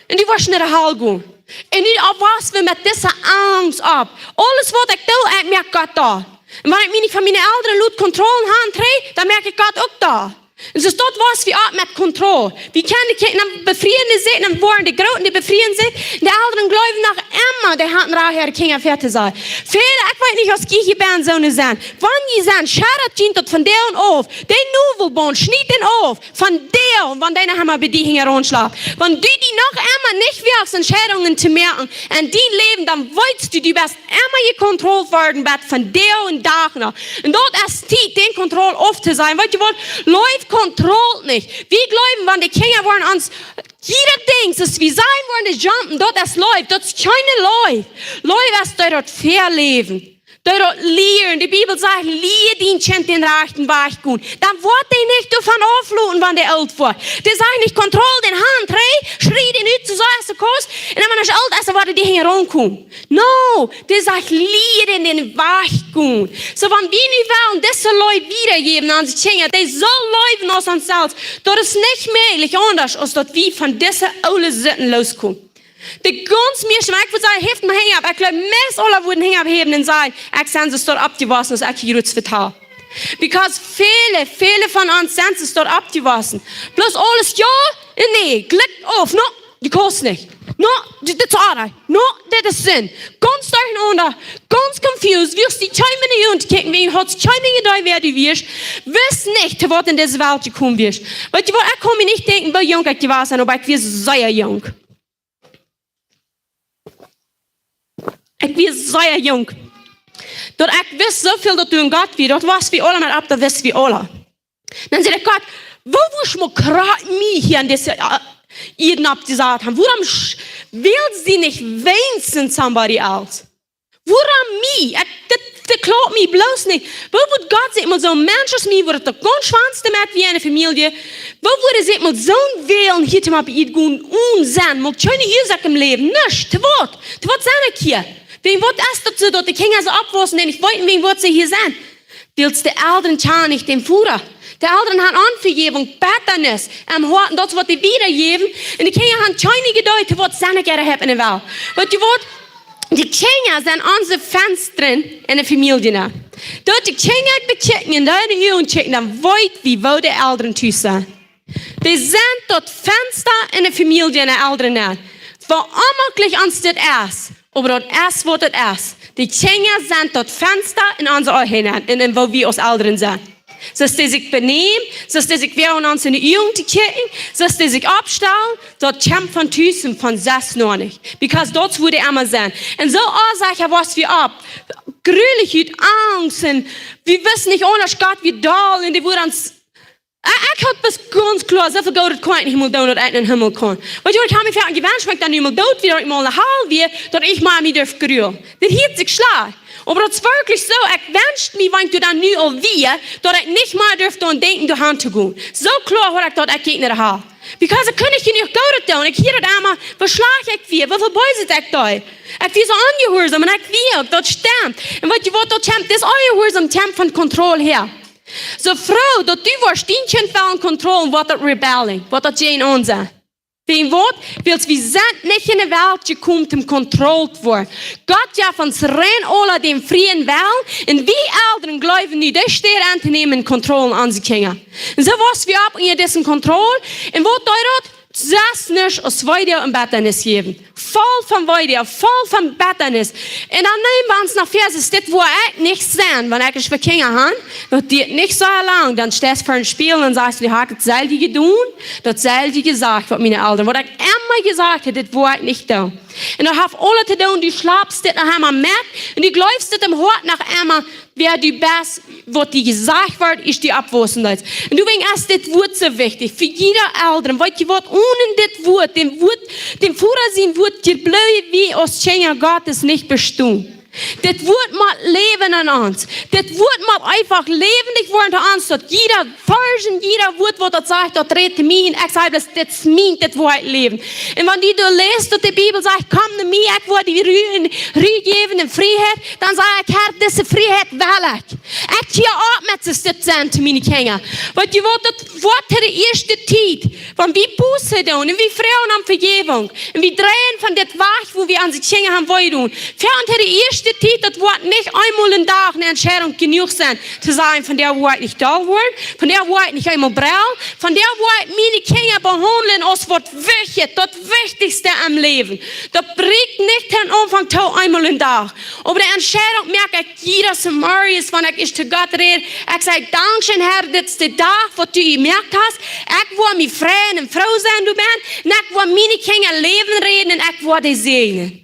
un du woascht no de Hal gonen. Un nu waussen wie met dise Angst opp. Aules waut ekj doo, ekj moak Gott doll. Un wan ekj mie nich von miene Elren lot kontrollieren, dan moak ekj Gott uk doll. Un soo daut waussen wie opp met Kontroll. Wie kjennen de Kjinja befrieen, dee sitten, dan woaren de Grooten, dee befrieen sikj. De Elren jleewen noch emma, dee hauden Rajcht, äare Kjinja väa to sajen. Väle, ekj weet nich, aus jie hia benne, soo ne sent. Wan jie sent, scheidat jie daut von dän auf. Dee Nowelboom, schniet dän auf. Von dän, wan dee noch emma bie die hinjaraun schlapt. Wan du die noch emma nich woagst, Entscheidungen to moaken en dien Läwen, dan weetst du, du best emma jekontrollt worden, bat von dän Dach noch. Un daut es Tiet, dän Kontroll auf to sajen. Weetst du waut? Leew kontrollt nich. Wie jleewen, wan de Kjinja woaren ons jieda Dinkj, aus wie sajen woaren, dee jumpen, daut es Leew, daut es kjeene Leew. Leew es dee daut väaläwen. Dee daut lieren. De Bibel sajcht, lia dien Kjint dän rajchten Wajch gonen. Dan woat dee nich doavon aufloten, wan dee oolt woat. Dee sajcht nich, kontroll dän han, dree, schrie dän ut, soo aus du kaust. Un dan, wan dee oolt es, dan woat dee hinjaraun komen. No, dee sajcht, lia dän dän Wajch gonen. Soo, wan wie nu wellen dise Leew wiedajäwen aun onse Kjinja, dee soo leewen aus ons selfst, daut es nich mäajlich aundasch, aus daut wie von dise oole Sitten loskomen. De gaunz mieeschte, ekj wudd sajen, häft mol Henj opp, ekj jleew, meist aule wudden Henj opphäwen un sajen, ekj sie soo doa oppjewossen, aus ekj hia rut vetal. Because väle, väle von ons sent soo doa oppjewossen. Bloos aules jo un nä, jlikj auf, no, du kaust nich. No, dit, dit es Oajch, no, dit es Sind. Gaunz derchenaunda, gaunz confused, wist die kjeenmol nich aun to kjikjen, wiels du hast kjeene Iedee, wäa du best, wist nich, to waut en dise Welt jekomen best. Weetst du waut, ekj kaun mie nich denkjen, woo junk ekj jewast sie, oba ekj wia sea junk. Ekj wia sea junk. Daut ekj wist soo väl, daut doa een Gott wia, daut wist wie aule met opp, daut wist wie aule. Dan säd ekj: Gott, wuarom wurscht du mie krakjt mie hia en dise, äh, Ieed oppjesat haben? Wuarom sch-, wält du nich weens somebody else? Wuarom mie? Ekj, dit, dit klopt mie bloos nich. Wuarom wudd Gott sikj mol soon Mensch aus mie, wua daut gaunz schwoa es met wie enne Famielje, wuarom wudd sikj mol soon wälen hia to moaken, hia gonen onen Senn, mol kjeene Uasoak em Läwen, nuscht, to waut, to waut sie ekj hia? Wäajen waut es daut soo, daut de Kjinja soo oppwaussen, dee nich weeten, wäajen waut see hia sent? Wiels de Elren kjanen nich dän Voda. De Elren haben Onvejäwunk, Bettanis em Hoat, un daut es waut dee wiedajäwen. Un de Kjinja haben kjeene Iedee, to waut sie ekj hia opp enne Welt. Weetst du waut? De Kjinja sent onse Fensta enne Famielje nenn. Daut de Kjinja bekjikjen un doa enne Uagen kjikjen, dan weet wie, woo de Elren tus sent. Dee sent daut Fensta enne Famielje enne Elren nenn. Woo onmäajlich ons dit es, oba daut es waut daut es. De Kjinja sent daut Fensta en onse Oagen nenn un en woo wie aus Elren sent. Soo aus dee sikj benämen, soo aus dee sikj woagen ons enne Uagen to kjikjen, soo aus dee sikj oppstalen, daut kjemt von tus un von sest noch nich. Because daut es wua dee emma sent. Un soo aus ekj, wauss wie opp. Grulich ut Angst un wie wisten nich aundasch, Gott wia doll un dee wudd ons, ekj, ekj haud bat gaunz kloa, soo väl Goodet kunn ekj nich mol doonen, daut ekj en dän Himmel kunn. Weetst du waut, ekj hab mie foaken jewenscht, wan ekj dan nu mol doot wia, daut ekj mol enne Hal wia, daut ekj mol mie durf grulen. Dit hieet sikj schlajcht. Oba daut es werkjlich soo, ekj wenscht mie, wan ekj doa dan nu aul wia, daut ekj nich mea durf doaraun denkjen, doa han to gonen. Soo kloa haud ekj daut, ekj jinkj no de Hal. Because ekj kunn nich jenuach Goodet doonen. Ekj hieed daut emma, woo schlajcht ekj wia, woo väl Beeset ekj deed. Ekj wia soo onjehuarsom un ekj wia uk, daut stemt. Un weetst du waut, daut kjemt, dis Onjehuarsom kjemt von Kontroll häa. Soo froo daut du woascht dien Kjint wellen kontrollen, woat daut rebelling, woat daut jäajen ons. Wäajen waut? Wiels wie sent nich enne Welt jekomen toom kontrollt woaren. Gott jeft ons rein aula dän frieen Wellen un wie Elren jleewen nu, dee Städ auntonämen un kontrollen onse Kjinja. Un soo waussen wie opp unja dise Kontroll. Un waut deed daut? Sest nuscht aus Weedoag un Bettanis jäwen. Voll von Weedoag, voll von Bettanis. Un dan nämen wie ons noch väa, es dit wua ekj nich sie, wan ekj es fa Kjinja han, daut diet nich soo lang, dan steist du ver een Spieejel un sajchst, du hast daut selwje jedonen, daut selwje jesajcht waut miene Elren, waut ekj emma jesajcht hab, dit wua ekj nich doonen. Un daut haft aules to doonen, du schlapst dit noch emma met, un du jleefst dit em Hoat noch emma, wäa du best, waut die jesajcht woat, aus du oppwaussen deist. Un doawäajen es dit Wuat soo wichtich fa jieda Elren. Weetst du waut, onen dit Wuat, dän Wuat, dän Voda sien Wuat, jleew wie aus Kjinja Gottes nich bestonen. Dit Wuat mott läwen aun ons. Dit Wuat mott eefach läwendich woaren to ons, daut jieda Varsch, jieda Wuat, waut daut sajcht, daut rät to mie. Ekj saj bloos, dit es mien, dit woa ekj läwen. Un wan du doa läst, daut de Bibel sajcht, komm no mie, ekj woa die Ru un, Ru jäwen un Frieheit, dan saj ekj, Herr, dise Frieheit well ekj. Ekj hia opp met dit sennen to miene Kjinja. Weetst du waut, daut woat de ieeschte Tiet, wan wie Buße doonen un wie froagen om Vejäwunk un wie dreien von dit wajch, wua wie onse Kjinja haben wee doonen. Fa de ieeschte Tiet, daut woat nich eemol een Dach eene Entscheidunk jenuach sennen, to sajen, vondoag woa ekj nich doll woaren, vondoag woa ekj nich eemol brellen, vondoag woa ekj miene Kjinja behaundlen aus waut Wichtjet, daut Wichtichste em Läwen. Daut brukt nich dän Aunfank to eemol een Dach. Oba de Entscheidunk moak ekj jieda Zemorjes, wan ekj ieescht to Gott räd. Ekj saj, dankscheen, Herr, dit es de Dach, waut du jemoakt hast. Ekj woa mie freien un froo sennen doamet. Un ekj woa miene Kjinja Läwen räden un ekj woa dee säajnen.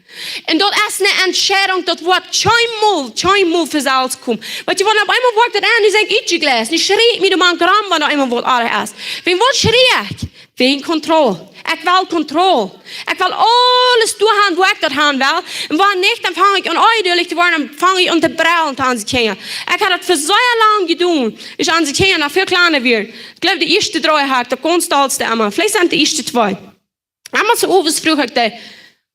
Un daut es eene Entscheidunk, daut woat kjeenmol, kjeenmol von selfst komen. Weetst du, wan opp eemol woat daut aun, nu sie ekj utjejläst, nu schrie ekj mie de Maun rom, wan opp eemol waut oajch es. Wäajen waut schrie ekj? Wäajen Kontroll. Ekj well Kontroll. Ekj well aules doonen, woo ekj daut haben well. Un wan nich, dan fang ekj aun onjeduldich to woaren, dan fang ekj aun to brellen to onse Kjinja. Ekj hab daut fa sea lang jedonen, aus onse Kjinja noch väl kjleena wieren. Ekj jleew, de ieeschte dree haud ekj daut gaunz dollste emma. Veleicht sent de ieeschte twee. Emma soo owes fruach ekj dee,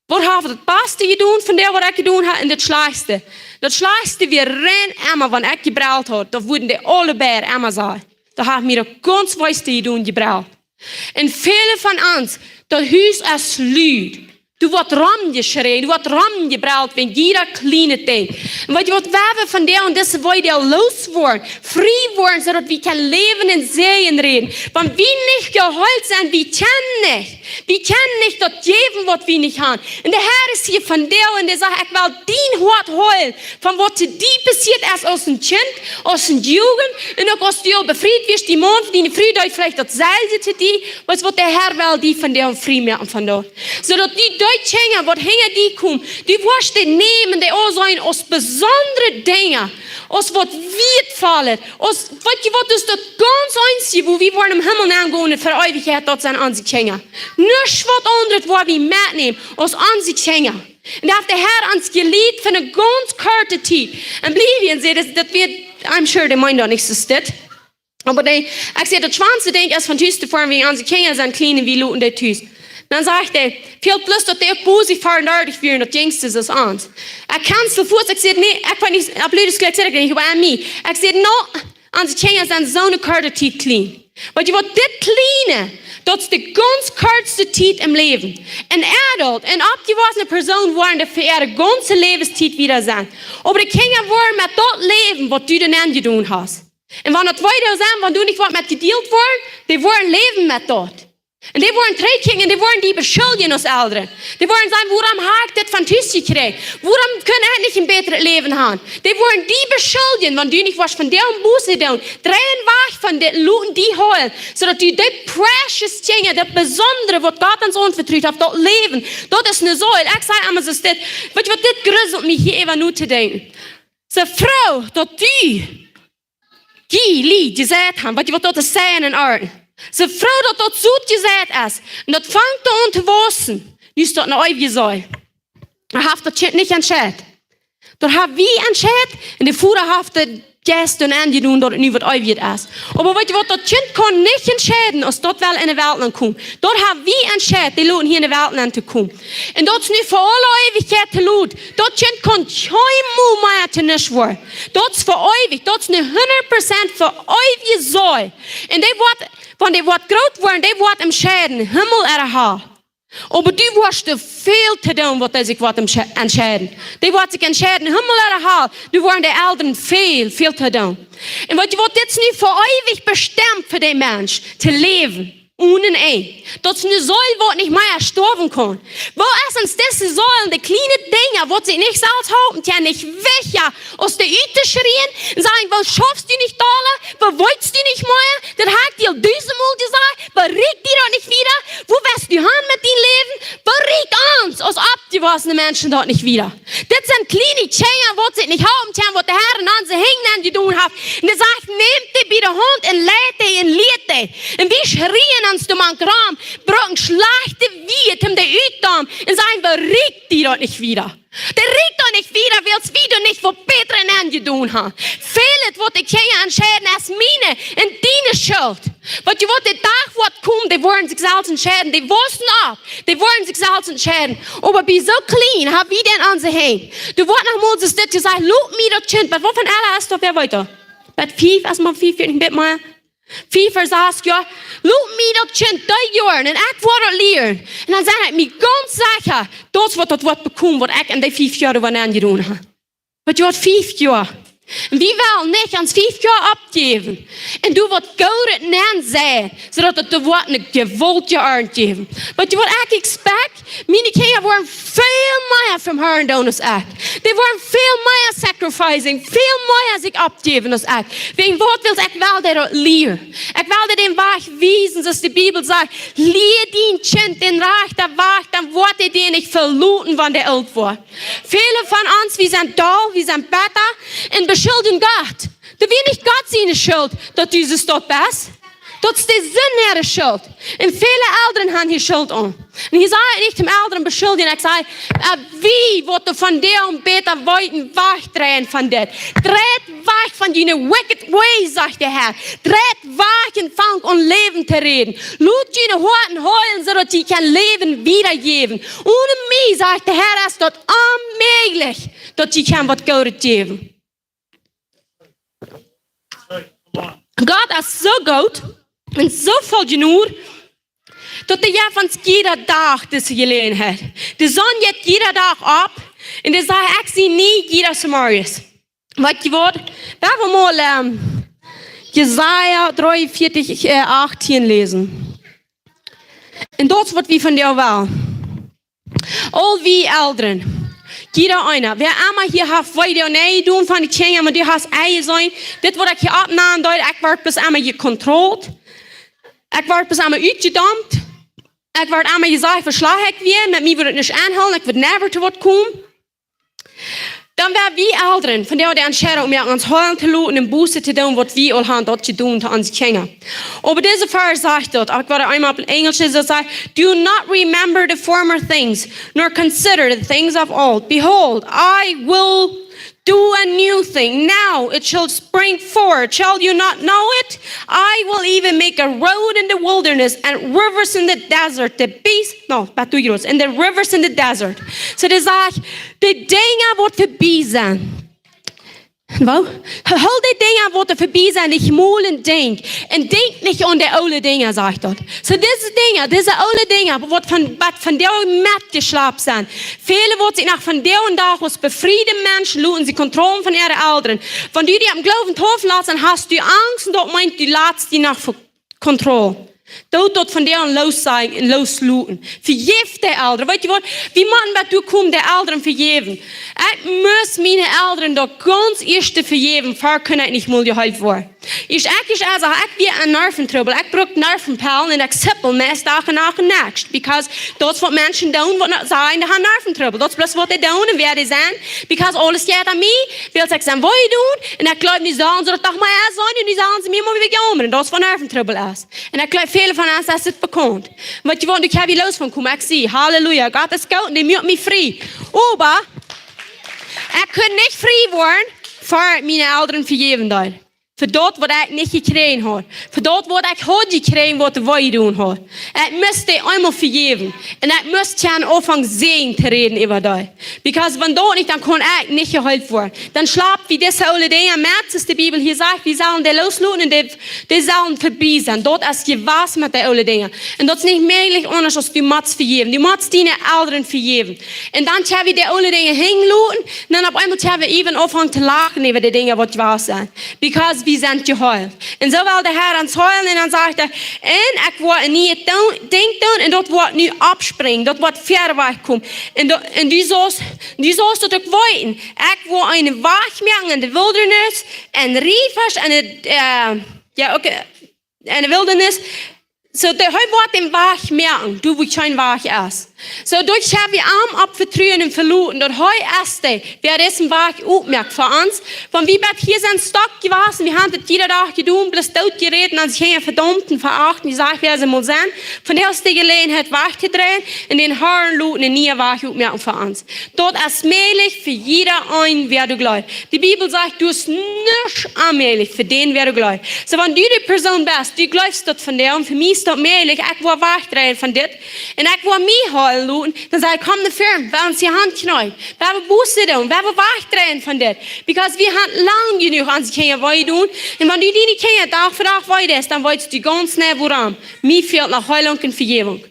waut haft daut baste jedonen von dee, waut ekj jedonen hab, un daut schlajchtste? Daut schlajchtste wia rein emma, wan ekj jebrellt haud, dan wudden dee aule beid emma sajen: Daut haft mie daut gaunz weeste jedonen, jebrellt. Un väle von ons, daut Hus es lud. Doa woat romjeschräd, doa woat romjebrellt wäajen jieda kjlienet Dinkj. Un weetst du waut, wie wellen vondoag aun dise Wee doa loos woaren, frie woaren, soo daut wie kjennen läwen un Säajen räden. Wan wie nich jeheelt sent, wie kjennen nich. Wie kjennen nich daut jäwen, waut wie nich haben. Un de Herr es hia vondoag un dee sajcht: Ekj well dien Hoat heelen, von waut to die passieet es aus een Kjint, aus eene Jugent, un uk aus du aul befriet wieescht, dien Maun, diene Fru deed veleicht daut selwje to die, weetst du waut, de Herr well die vondoag frie moaken von daut. Soo daut dee, dee Kjinja, waut hinja die komen, du woascht dee nämen, dee aunseenen aus besondre Dinja, aus waut wieetvollet, aus, weetst du waut, daut es daut gaunz eensje, wua wie woaren em Himmel nengonen fa Eewichkjeit, daut sent onse Kjinja. Nuscht waut aundret woa wie metnämen aus onse Kjinja. Un doa haft de Herr ons jelieet fa eene gaunz korte Tiet. Un bliewen, see, daut, daut wia, I'm sure, dee meent daut nich soo steit. Oba dee, ekj saj, daut schwoaste Dinkj es von Tus to foaren, wäajen onse Kjinja sent kjlien un wie loten dee tus. Dan sajcht hee, väl plus daut dee uk bosich veaundartich wieren, daut jinjste es ons. Ekj kaun soo fuaz, ekj saj, nä, ekj weet nich, opp Lüdeskjlikj saj ekj nich, oba aun mie. Ekj saj, no, onse Kjinja sent soone korte Tiet kjlien. Weetst du waut, dit Kjliene, daut es de gaunz kortste Tiet em Läwen. Een adult, eene oppjewossne Persoon, woaren dee fa äare gaunze Läwenstiet wieda sennen. Oba de Kjinja woaren met daut läwen, waut du doa nenjedonen hast. Un wan daut wada sent, wan doa nich woat met jedealt woaren, dee woaren läwen met daut. Un dee woaren trigjkjikjen un dee woaren die beschuldjen aus Elren. Dee woaren sajen: Wuarom hab ekj dit von Tus jekjräajen? Wuarom kaun ekj nich een bätret Läwen haben? Dee woaren die beschuldjen, wan du nich woascht vondoag Buße doonen, dreien wajch von dit, loten die heelen, soo daut du de precious Dinja, daut Besondre, waut Gott ons aunvetrut haft, daut Läwen, daut es eene Seel. Ekj saj emma soo, dit, weetst du waut, dit gruselt mie hia äwa notodenkjen. Soo froo daut du, die Lied jeseit haben, weetst du waut, daut es seien en Orden. Soo froo daut daut soo jeseit es. Un daut fangt aun to wausen. Nu es daut eene eewje Seel. Hee haft daut Kjint nich entscheit. Daut hab wie entscheit. Un de Voda haft de Jeist doa nenjedonen, daut et nu waut eewjet es. Oba weetst du waut, daut Kjint kaun nich entscheiden, aus daut well enne Welt nenkomen. Daut hab wie entscheit, dee loten hia enne Welt nenn to komen. Un daut es nu fa aule Eewichkjeit to lot. Daut Kjint kaun kjeenmol mea to nuscht woaren. Daut es fa eewich. Daut es eene hundat Prozent fa eewje Seel. Un dee woat, wan dee woat groot woaren, dee woat entscheiden, Himmel ooda Hal. Oba du woascht doa väl to doonen, waut dee sikj woat entsche-, entscheiden. Dee woat sikj entscheiden, Himmel ooda Hal. Doa woaren de Elren väl, väl to doonen. Un weetst du waut, dit es nu fa eewich bestemt fa dän Mensch to läwen. Onen Enj. Daut es eene Seel, waut nich mea stoawen kaun. Woo es ons dise Seel, de kjliene Dinja, waut see nich selfst halpen kjennen, nich wichtja, aus dee uttoschrieen un sajen: Woo schaufst du nich dolla? Woo weetst du nich mea? Daut hab ekj die aul dusentmol jesajcht. Woo rieekjt die daut nich wieda? Woo woascht du han met dien Läwen? Woo rieekjt ons, aus oppjewossne Menschen, daut nich wieda? Dit sent kjliene Kjinja, waut sikj nich halpen kjennen, waut de Herr en onse Henj nenjedonen haft. Un hee sajcht: Nämt dee bie de Haunt un leit dee un lieet dee. Un wie schrieen ons doa mank rom, bro-, schlajchte Wieed, om dee utdaumen un sajen: Wie rieekjen die daut nich wieda? Dee rieekjen daut nich wieda, wiels wie doa nich waut bätret aunjedonen haben. Väl es waut de Kjinja entscheiden aus miene un diene Schult. Waut je waut, de Dach woat komen, dee woaren sikj selfst entscheiden. Dee wausen opp, dee woaren sikj selfst entscheiden. Oba bie soo kjlien haben wie dän aun sikj han. Doa woat noch mol soo dit jesajcht: Lot mie daut Kjint, bat waut fa een Ella es daut, wäa weet daut? Bat fief, aus mau fief, veeatieen, bat mau fief ooda sas Joa, lot mie daut Kjint dee Joaren un ekj woa daut lieren. Un dan sie ekj mie gaunz secha, daut es waut daut woat bekomen, waut ekj en dee fief Joa doa aunjedonen hab. Waut je waut, fief Joa. Un wie wellen nich ons fief Joa oppjäwen un doa waut Goodet nenn seien, soo daut et doa woat eene jewaultje Arnt jäwen. Waut je waut, ekj expect, miene Kjinja woaren väl mea fa dän Harn doonen aus ekj. Dee woaren väl mea sacrificing, väl mea sikj oppjäwen aus ekj. Wäajen waut? Wiels ekj well dee daut lieren. Ekj well dee dän Wajch wiesen, soo aus de Bibel sajcht: Lia dien Kjint dän rajchten Wajch, dan woat dee die nich veloten, wan dee oolt woat. Väle von ons, wie sent doll, wie sent betta un beschuldjen Gott. Daut wia nich Gott siene Schult, daut du soo stoakj best. Daut es de Sind äare Schult. Un väle Elren haben hia Schult aun. Un hia saj ekj nich toom Elren beschuldjen, ekj saj, äh, wie woaren von däm bäta weeten, wajchdreien von dit. Dreit wajch von june wicked ways, sajcht de Herr. Dreit wajch un fangt aun Läwen to räden. Lot june Hoaten heelen, soo daut jie kjennen Läwen wiedajäwen. Onen mie, sajcht de Herr, es daut onmäajlich, daut jie kjennen waut Goodet jäwen. Gott es soo goot un soo voll Jnod, daut hee jeft ons jieda Dach dise Jeläajenheit. De Sonn jeit jieda Dach opp un dee sajcht: Ekj sie nie jieda Zemorjes. Waut je waut, lot ons mol, ähm, Jesaja dreeunvieetich, äh, achtieen läsen. Un daut es waut wie von die wellen. Aul wie Elren, jieda eena, wäa emma hia haft Wee jedonen von de Kjinja, oba du hast enjeseenen, dit waut ekj hia oppnämen deed, ekj woa bloos emma jecontrolled. Ekj woa bloos emma utjedaumt. Ekj woa emma jesajcht, woo schlajcht ekj wia, met mie woat et nich aunhoolen, ekj woa never to waut komen. Dan woa wie Elren von dee Entscheidunk moaken, ons heelen to loten un Buße to doonen, waut wie aul haben daut jedonen to onse Kjinja. Oba dise Varsch sajcht daut, ekj woa eemol opp Enjlisch sajen: Do not remember the former things, nor consider the things of old. Behold, I will do a new thing. Now it shall spring forth. Shall you not know it? I will even make a road in the wilderness and rivers in the desert. The beast, no, bat du jrots, in the rivers in the desert. Soo, dee sajcht, de Dinja waut verbie sent. Woo? Hool de Dinja waut verbie sent, nich mol em Denkj. Un denkj nich aun de oole Dinja, sajcht daut. Soo, dise Dinja, dise oole Dinja, waut von, waut von dee metjeschlapt sent. Väle woaren sikj noch vondoag dän Dach aus befriede Menschen loten, see controlled von äare Elren. Wan du die aum Gloowen taufen latst, dan hast du Angst un daut meent, du latst die noch ver-, controlled. Doot daut vondoag lossieekjen un lossloten. Vejeft de Elren. Weetst du waut? Wie motten bat doa komen, de Elren vejäwen. Ekj must miene Elren daut gaunz ieeschte vejäwen, ver kunn ekj nich mol jeheelt woaren. Ekj, ekj, ekj, aulsoo, ekj wia aun Nerventrubbel. Ekj brukt Nervenpellen un ekj sippel meist Dach un Nacht un Nacht. Because daut es waut Menschen doonen, waut no-, sajen, dee haben Nerventrubbel. Daut es bloos waut dee doonen un wäa dee sent. Because aules jeit aun mie, wiels ekj an wee doo. Un ekj jleew, nu sellen see daut doch mau ieescht seenen un nu sellen see mie mau wada jaumren. Daut es waut Nerventrubbel es. Un ekj jleew, väle von ons es et bekaunt. Waut je waut, ekj hab hia los von komen. Ekj saj, Halleluja, Gott es goot un hee moakt mie frie. Oba ekj kunn nich frie woaren, ver miene Elren vejäwen deeden. Fa daut waut ekj nich jekjräajen haud. Fa daut waut ekj haud jekjräajen, waut dee wee jedonen haud. Ekj must dee eemol vejäwen. Un ekj must kjennen aunfangen Säajen to räden äwa dee. Because wan daut nich, dan kaun ekj nich jeheelt woaren. Dan schlapt wie dise oole Dinja met, soo aus de Bibel hia sajcht, wie sellen dee lossloten un dee, dee sellen verbie sennen. Daut es jewast met de oole Dinja. Un daut es nich mäajlich aundasch aus du motst vejäwen. Du motst diene Elren vejäwen. Un dan kjenn wie de oole Dinja hinjen loten, un dan opp eemol kjenn wie even aunfangen to lachen äwa de Dinja waut jewast sent. Because wie sent jeheelt. Un soo well de Herr ons heelen un dan sajcht hee, un ekj woa een nieet doo-, Dinkj doonen un daut woat nu oppsprinjen, daut woat wieda wajch komen. Un daut, un du saust, du saust daut uk weeten. Ekj woa eenen Wajch moaken en de Wildernis, en rivers en de, äh, jo, uk, äh, en de Wildernis, Soo, dee, hee woat dän Wajch moaken, doa wua kjeen Wajch es. Soo, doa kjenn wie am opp vetruen un veloten, daut hee es dee, wäa disen Wajch opmoakt fa ons. Wan wie bat hia sent stuck jewast, wie haben daut jieda Dach jedonen, bloos doot jerät un ons Kjinja vedaumt un veacht un jesajcht, wäa see mol sent. Vondoag es de Jeläajenheit wajch to dreien un dän Harn loten een nieen Wajch opmoaken fa ons. Daut es mäajlich fa jieda een, wäa doa jleeft. De Bibel sajcht, doa es nuscht onmäajlich fa dän, wäa doa jleeft. Soo, wan du de Persoon best, du jleefst daut vondoag, un fa mie es daut mäajlich, ekj woa wajchdreien von dit, un ekj woa mie heelen loten, dan saj ekj, komm no väaren, wie woaren ons de Haunt kjneeden, wie woaren Buße doonen, wie woaren wajchdreien von dit. Because wie haben lang jenuach onse Kjinja wee jedonen, un wan du diene Kjinja Dach fa Dach wee deist, dan weetst du gaunz jeneiw wuarom. Mie fält no Heilunk un Vejäwunk.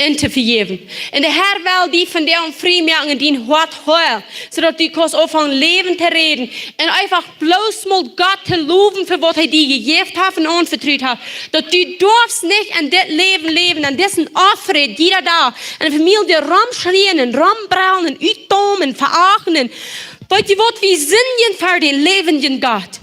Un to vejäwen. Un de Herr well die vondoag frie moaken un dien Hoat heelen, soo daut du kaust aunfangen Läwen to räden un eefach bloos mol Gott to lowen fa waut hee die jejäft haft un aunvetrut haft. Daut du doafst nich en dit Läwen läwen, en disen Offa jieda Dach, en de Famielje romschrieen un rombrellen un utdaumen un veachten. Weetst du waut, wie sindjen ver dän läwendjen Gott.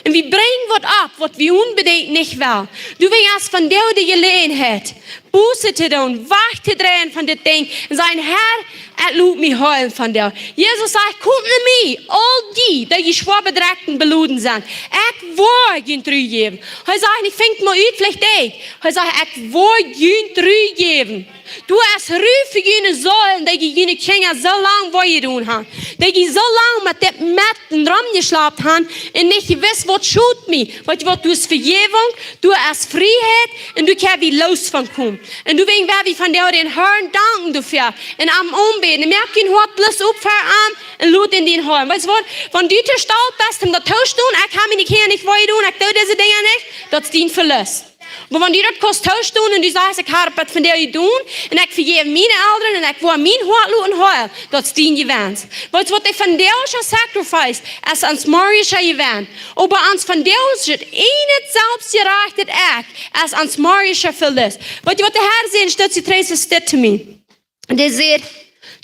Un wie brinjen waut opp, waut wie onbedinjt nich wellen. Du, wie haben vondoag de Jeläajenheit, Buße to doonen, wajch to dreien von dit Dinkj un sajen, Herr, ekj lot mie heelen vondoag. Jesus sajcht, komt no mie, aul dee, dee schwoa bedrekjt un beloden sent. Ekj woa junt Ru jäwen. Hee sajcht nich, fangt mol ut, veleicht dee. Hee sajcht, ekj woa junt Ru jäwen. Doa es Ru fa june Seel, dee jie june Kjinja soo lang wee jedonen haben. Dee jie soo lang met dit Mettel romjeschlapt haben un nich jewist, waut schot mie. Weetst du waut, doa es Vejäwunk, doa es Frieheit un doa kjenn wie loos von komen. Un doawäajen well wie vondoag dän Herrn danken doafäa un am aunbäden. Un moak dien Hoat bloos op fa am un lot am dien heelen. Weetst du waut, wan du to stolt best, om daut to doonen, ekj hab miene Kjinja nich wee jedonen, ekj doo dise Dinja nich, daut es dien Velust. Oba wan du daut kaust to doonen un du sajchst, ekj hab daut vondoag jedonen un ekj vejeff miene Elren un ekj woa mien Hoat loten heelen, daut es dien Jewenst. Weetst du waut, de vondoagsche sacrifice es ons morjensche Jewenst. Oba ons vondoagsche, een selfstjerajchtet Akj es ons morjensche Velust. Weetst du waut de Herr sajcht, stot sie trese stit to mie. Un hee sajcht,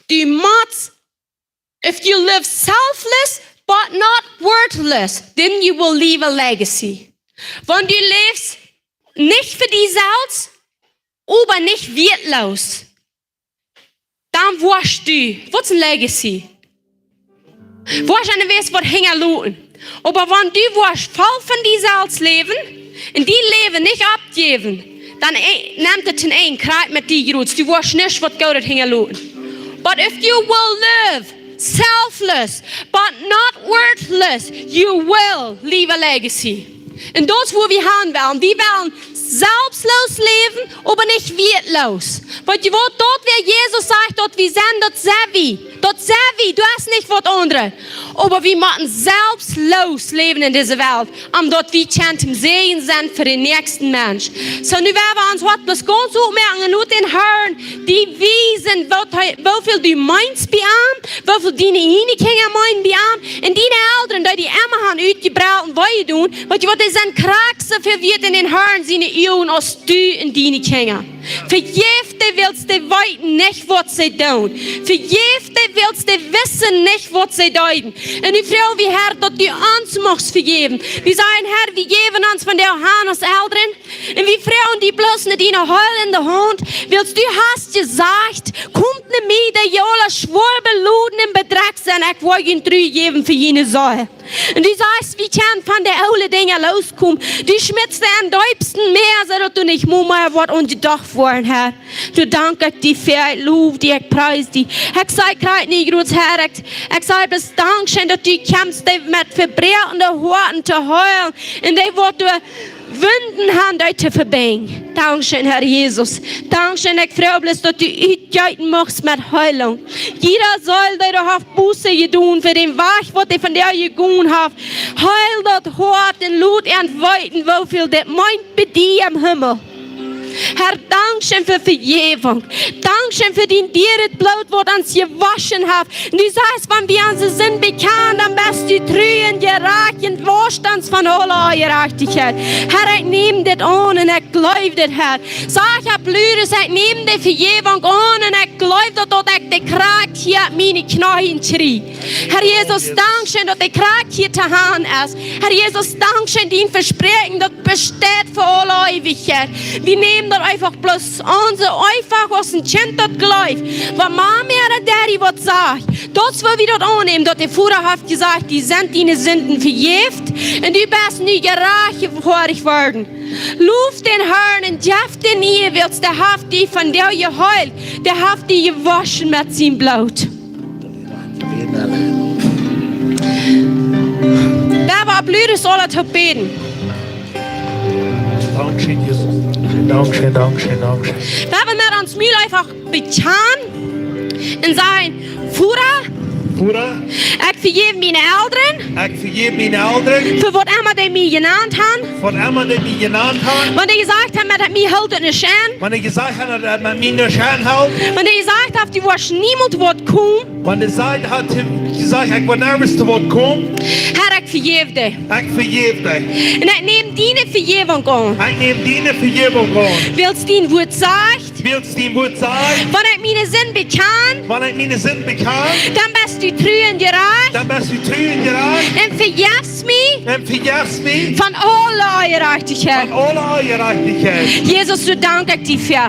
du motst If you live selfless but not worthless, then you will leave a legacy. Wan du läfst nich fa die selfst, oba nich wieetloos, dan woascht du, what's a legacy? Woascht du nich waut hinjaloten. Oba wan du woascht voll von die selfst läwen un dien Läwen nich oppjäwen, dan e-, nemt et een Enj, krakjt met die Jrod. Du woascht nich waut Goodet hinjaloten. But if you will live selfless, but not worthless, you will leave a legacy. Un daut es wua wie han wellen. Wie wellen selfstloos läwen, oba nich wieetloos. Weetst du waut, daut wäa Jesus sajcht, daut wie sent, daut sent wie. Daut sent wie, du hast nich waut aundret. Oba wie motten selfstloos läwen en dise Welt, om daut wie kjennen een Säajen sennen fa dän näakjsten Mensch. Soo, nu woa wie ons Hoat bloos gaunz opmoaken un lot dän Herrn die wiesen, waut hee, woo väl du meenst bie am, woo väl diene ieejne Kjinja meenen bie am, un diene Elren, dee die emma han utjebrelt un wee jedonen, weetst du waut, dee sent krakjt soo väl wieet en dän Herrn siene Uagen aus du un diene Kjinja. Vejeff dee, wiels dee weeten nich, waut see doonen. Vejeff dee, wiels dee wissen nich, waut see deeden. Un wie froagen die, Herr, daut du ons muchst vejäwen. Wie sajen, Herr, wie jäwen ons vondoag han aus Elren. Un wie froagen die bloos met diene heilende Haunt, wiels du hast jesajcht, komt no mie, dee jie aula schwoa beloden un bedrekjt sent, ekj woa junt Ru jäwen fa june Seel. Un du sajchst, wie kjennen von de oole Dinja loskomen. Du schmietst de em deepsten Mäa, soo daut doa nich mea, mea woat aun jedocht woaren, Herr. Du, dank ekj die, Herr, ekj low die, ekj pries die. Ekj saj krakjt nu, Jrod Herr, ekj, ekj saj bloos Dankscheen, daut du kjemst, dee met vebroakene Hoaten to heelen. Un dee waut doa Wunden han, dee to vebinjen. Dankscheen, Herr Jesus. Dankscheen, ekj froag bloos, daut du utjeeten muchst met Heilunk. Jieda Seel, dee doa haft Buße jedonen fa dän Wajch, waut dee vondoag jegonen haft, heil daut Hoat un lot an weeten, woo väl dit meent bie die em Himmel. Herr, dankscheen fa Vejäwunk. Dankscheen fa dien dieret Bloot, waut ons jewoschen haft. Un du sajchst, wan wie onse Sind bekjanen, dan best du tru un jerajcht un woschst ons von aule Onjerajchtichkjeit. Herr, ekj näm dit aun un ekj jleew dit, Herr. Saj ekj opp ludes, ekj näm de Vejäwunk aun un ekj jleew daut, daut ekj de Krauft hia miene Kjneeen kjrie. Herr Jesus, dankscheen, daut de Krakj hia to han es. Herr Jesus, dankscheen, dien Vespräakjen, daut besteit fa aule Eewichkjeit. Wie nämen daut eefach bloos aun, soo eefach aus een Kjint daut jleeft. Wan Mami ooda Daddy waut sajcht, daut es, woo wie daut aunnämen, daut de Voda haft jesajcht, die sent diene Sinden vejäft un du best nu jerajcht worden. Low dän Harn un jeff däm Ea, wiels dee haft die vondoag jeheelt, dee haft die jewoschen met sien Bloot. Wan wie opp Lüders aula toop bäden. Dankscheen, Jesus. Dankscheen, dankscheen, dankscheen. Wan wie met ons Mul eefach bekjanen un sajen: Voda, Voda, ekj vejäw miene Elren, ekj vejäw miene Elren, fa waut emma dee mie jenant han, fa waut emma dee mie jenant han, wan dee jesajcht han, met mie helt et nich aun, wan dee jesajcht han, daut et met mie nich aunhelt, wan dee jesajcht han, du woascht niemols waut komen, wan dee jesajcht han, jesajcht, ekj woa nuscht waut komen. Herr, ekj vejäw die. Ekj vejäw die. Un ekj näm diene Vejäwunk aun. Ekj näm diene Vejäwunk aun. Wiels dien Wuat sajcht, wiels dien Wuat sajcht, wan ekj miene Sind bekjan, wan ekj miene Sind bekjan, dan best du tru un jerajcht, dan best du tru un jerajcht, un vejeffst mie, un vejeffst mie von aule Onjerajchtichkjeit, von aule Onjerajchtichkjeit. Jesus, doa dank ekj die fa.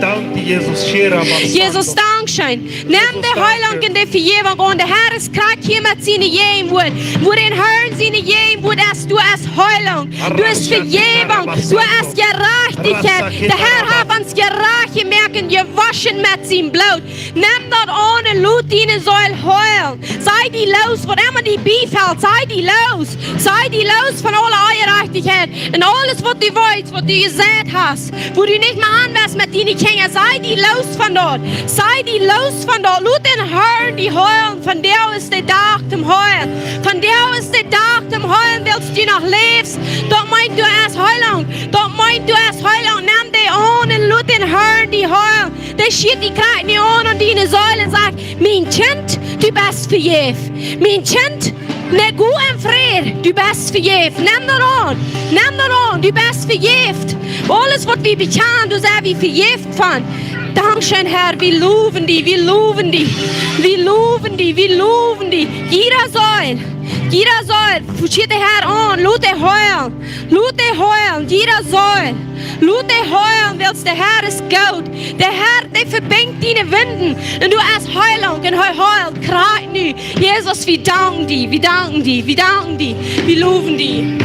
Dank die, Jesus. Shira Masando. Jesus, dankscheen. Nemm de Heilunk un de Vejäwunk aun. De Herr es krakjt hia met siene Jäajenwuat. Wua dän Herrn siene Jäajenwuat es, doa es Heilunk, doa es Vejäwunk, doa es Jerajchtichkjeit. De Herr haft ons jerajcht jemoakt un jewoschen met sien Bloot. Nemm daut aun un lot diene Seel heelen. Saj die loos, waut emma die biefelt, saj die loos. Saj die loos von aule Onjerajchtichkjeit un aules, waut du weetst, waut du jesajcht hast, wua du nich mea aun best met diene Kjinja. Saj die loos von daut. Saj die loos von daut. Lot dän Herrn die heelen. Vondoag es de Dach toom heelen. Vondoag es de Dach toom heelen, wiels du noch läfst. Daut meent, doa es Heilunk. Daut meent, doa es Heilunk. Nemm dee aun un lot dän Herrn die heelen. Dee schieet die krakjt nu aun un diene Seel un sajcht: Mien Kjint, du best vejäft. Mien Kjint, nu go en Fräd, du best vejäft. Nemm daut aun, nemm daut aun, du best vejäft. Aules, waut wie bekjanen, doa sent wie vejäft von. Dankscheen, Herr, wie lowen die, wie lowen die, wie lowen die, wie lowen die. Jieda Seel, jieda Seel, schieet de Herr aun, lot dee heelen. Lot dee heelen, jieda Seel. Lot dee heelen, wiels de Herr es goot. De Herr, dee vebinjt diene Wunden. Un doa es Heilunk un hee heelt krakjt nu. Jesus, wie danken die, wie danken die, wie danken die. Wie lowen die.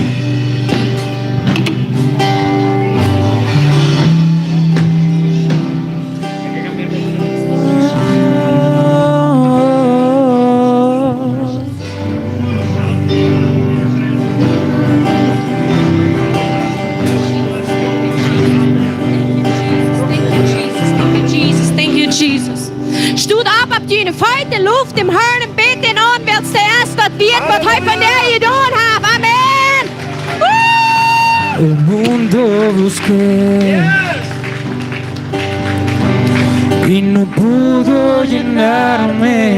Thank you, Jesus. Thank you, Jesus. Stot opp, opp june Feet, lot däm Herrn bäden aun, wiels hee es daut wieet, waut hee fa die jedonen haft. Amen. Woo! El mundo busqué y no pudo llenarme.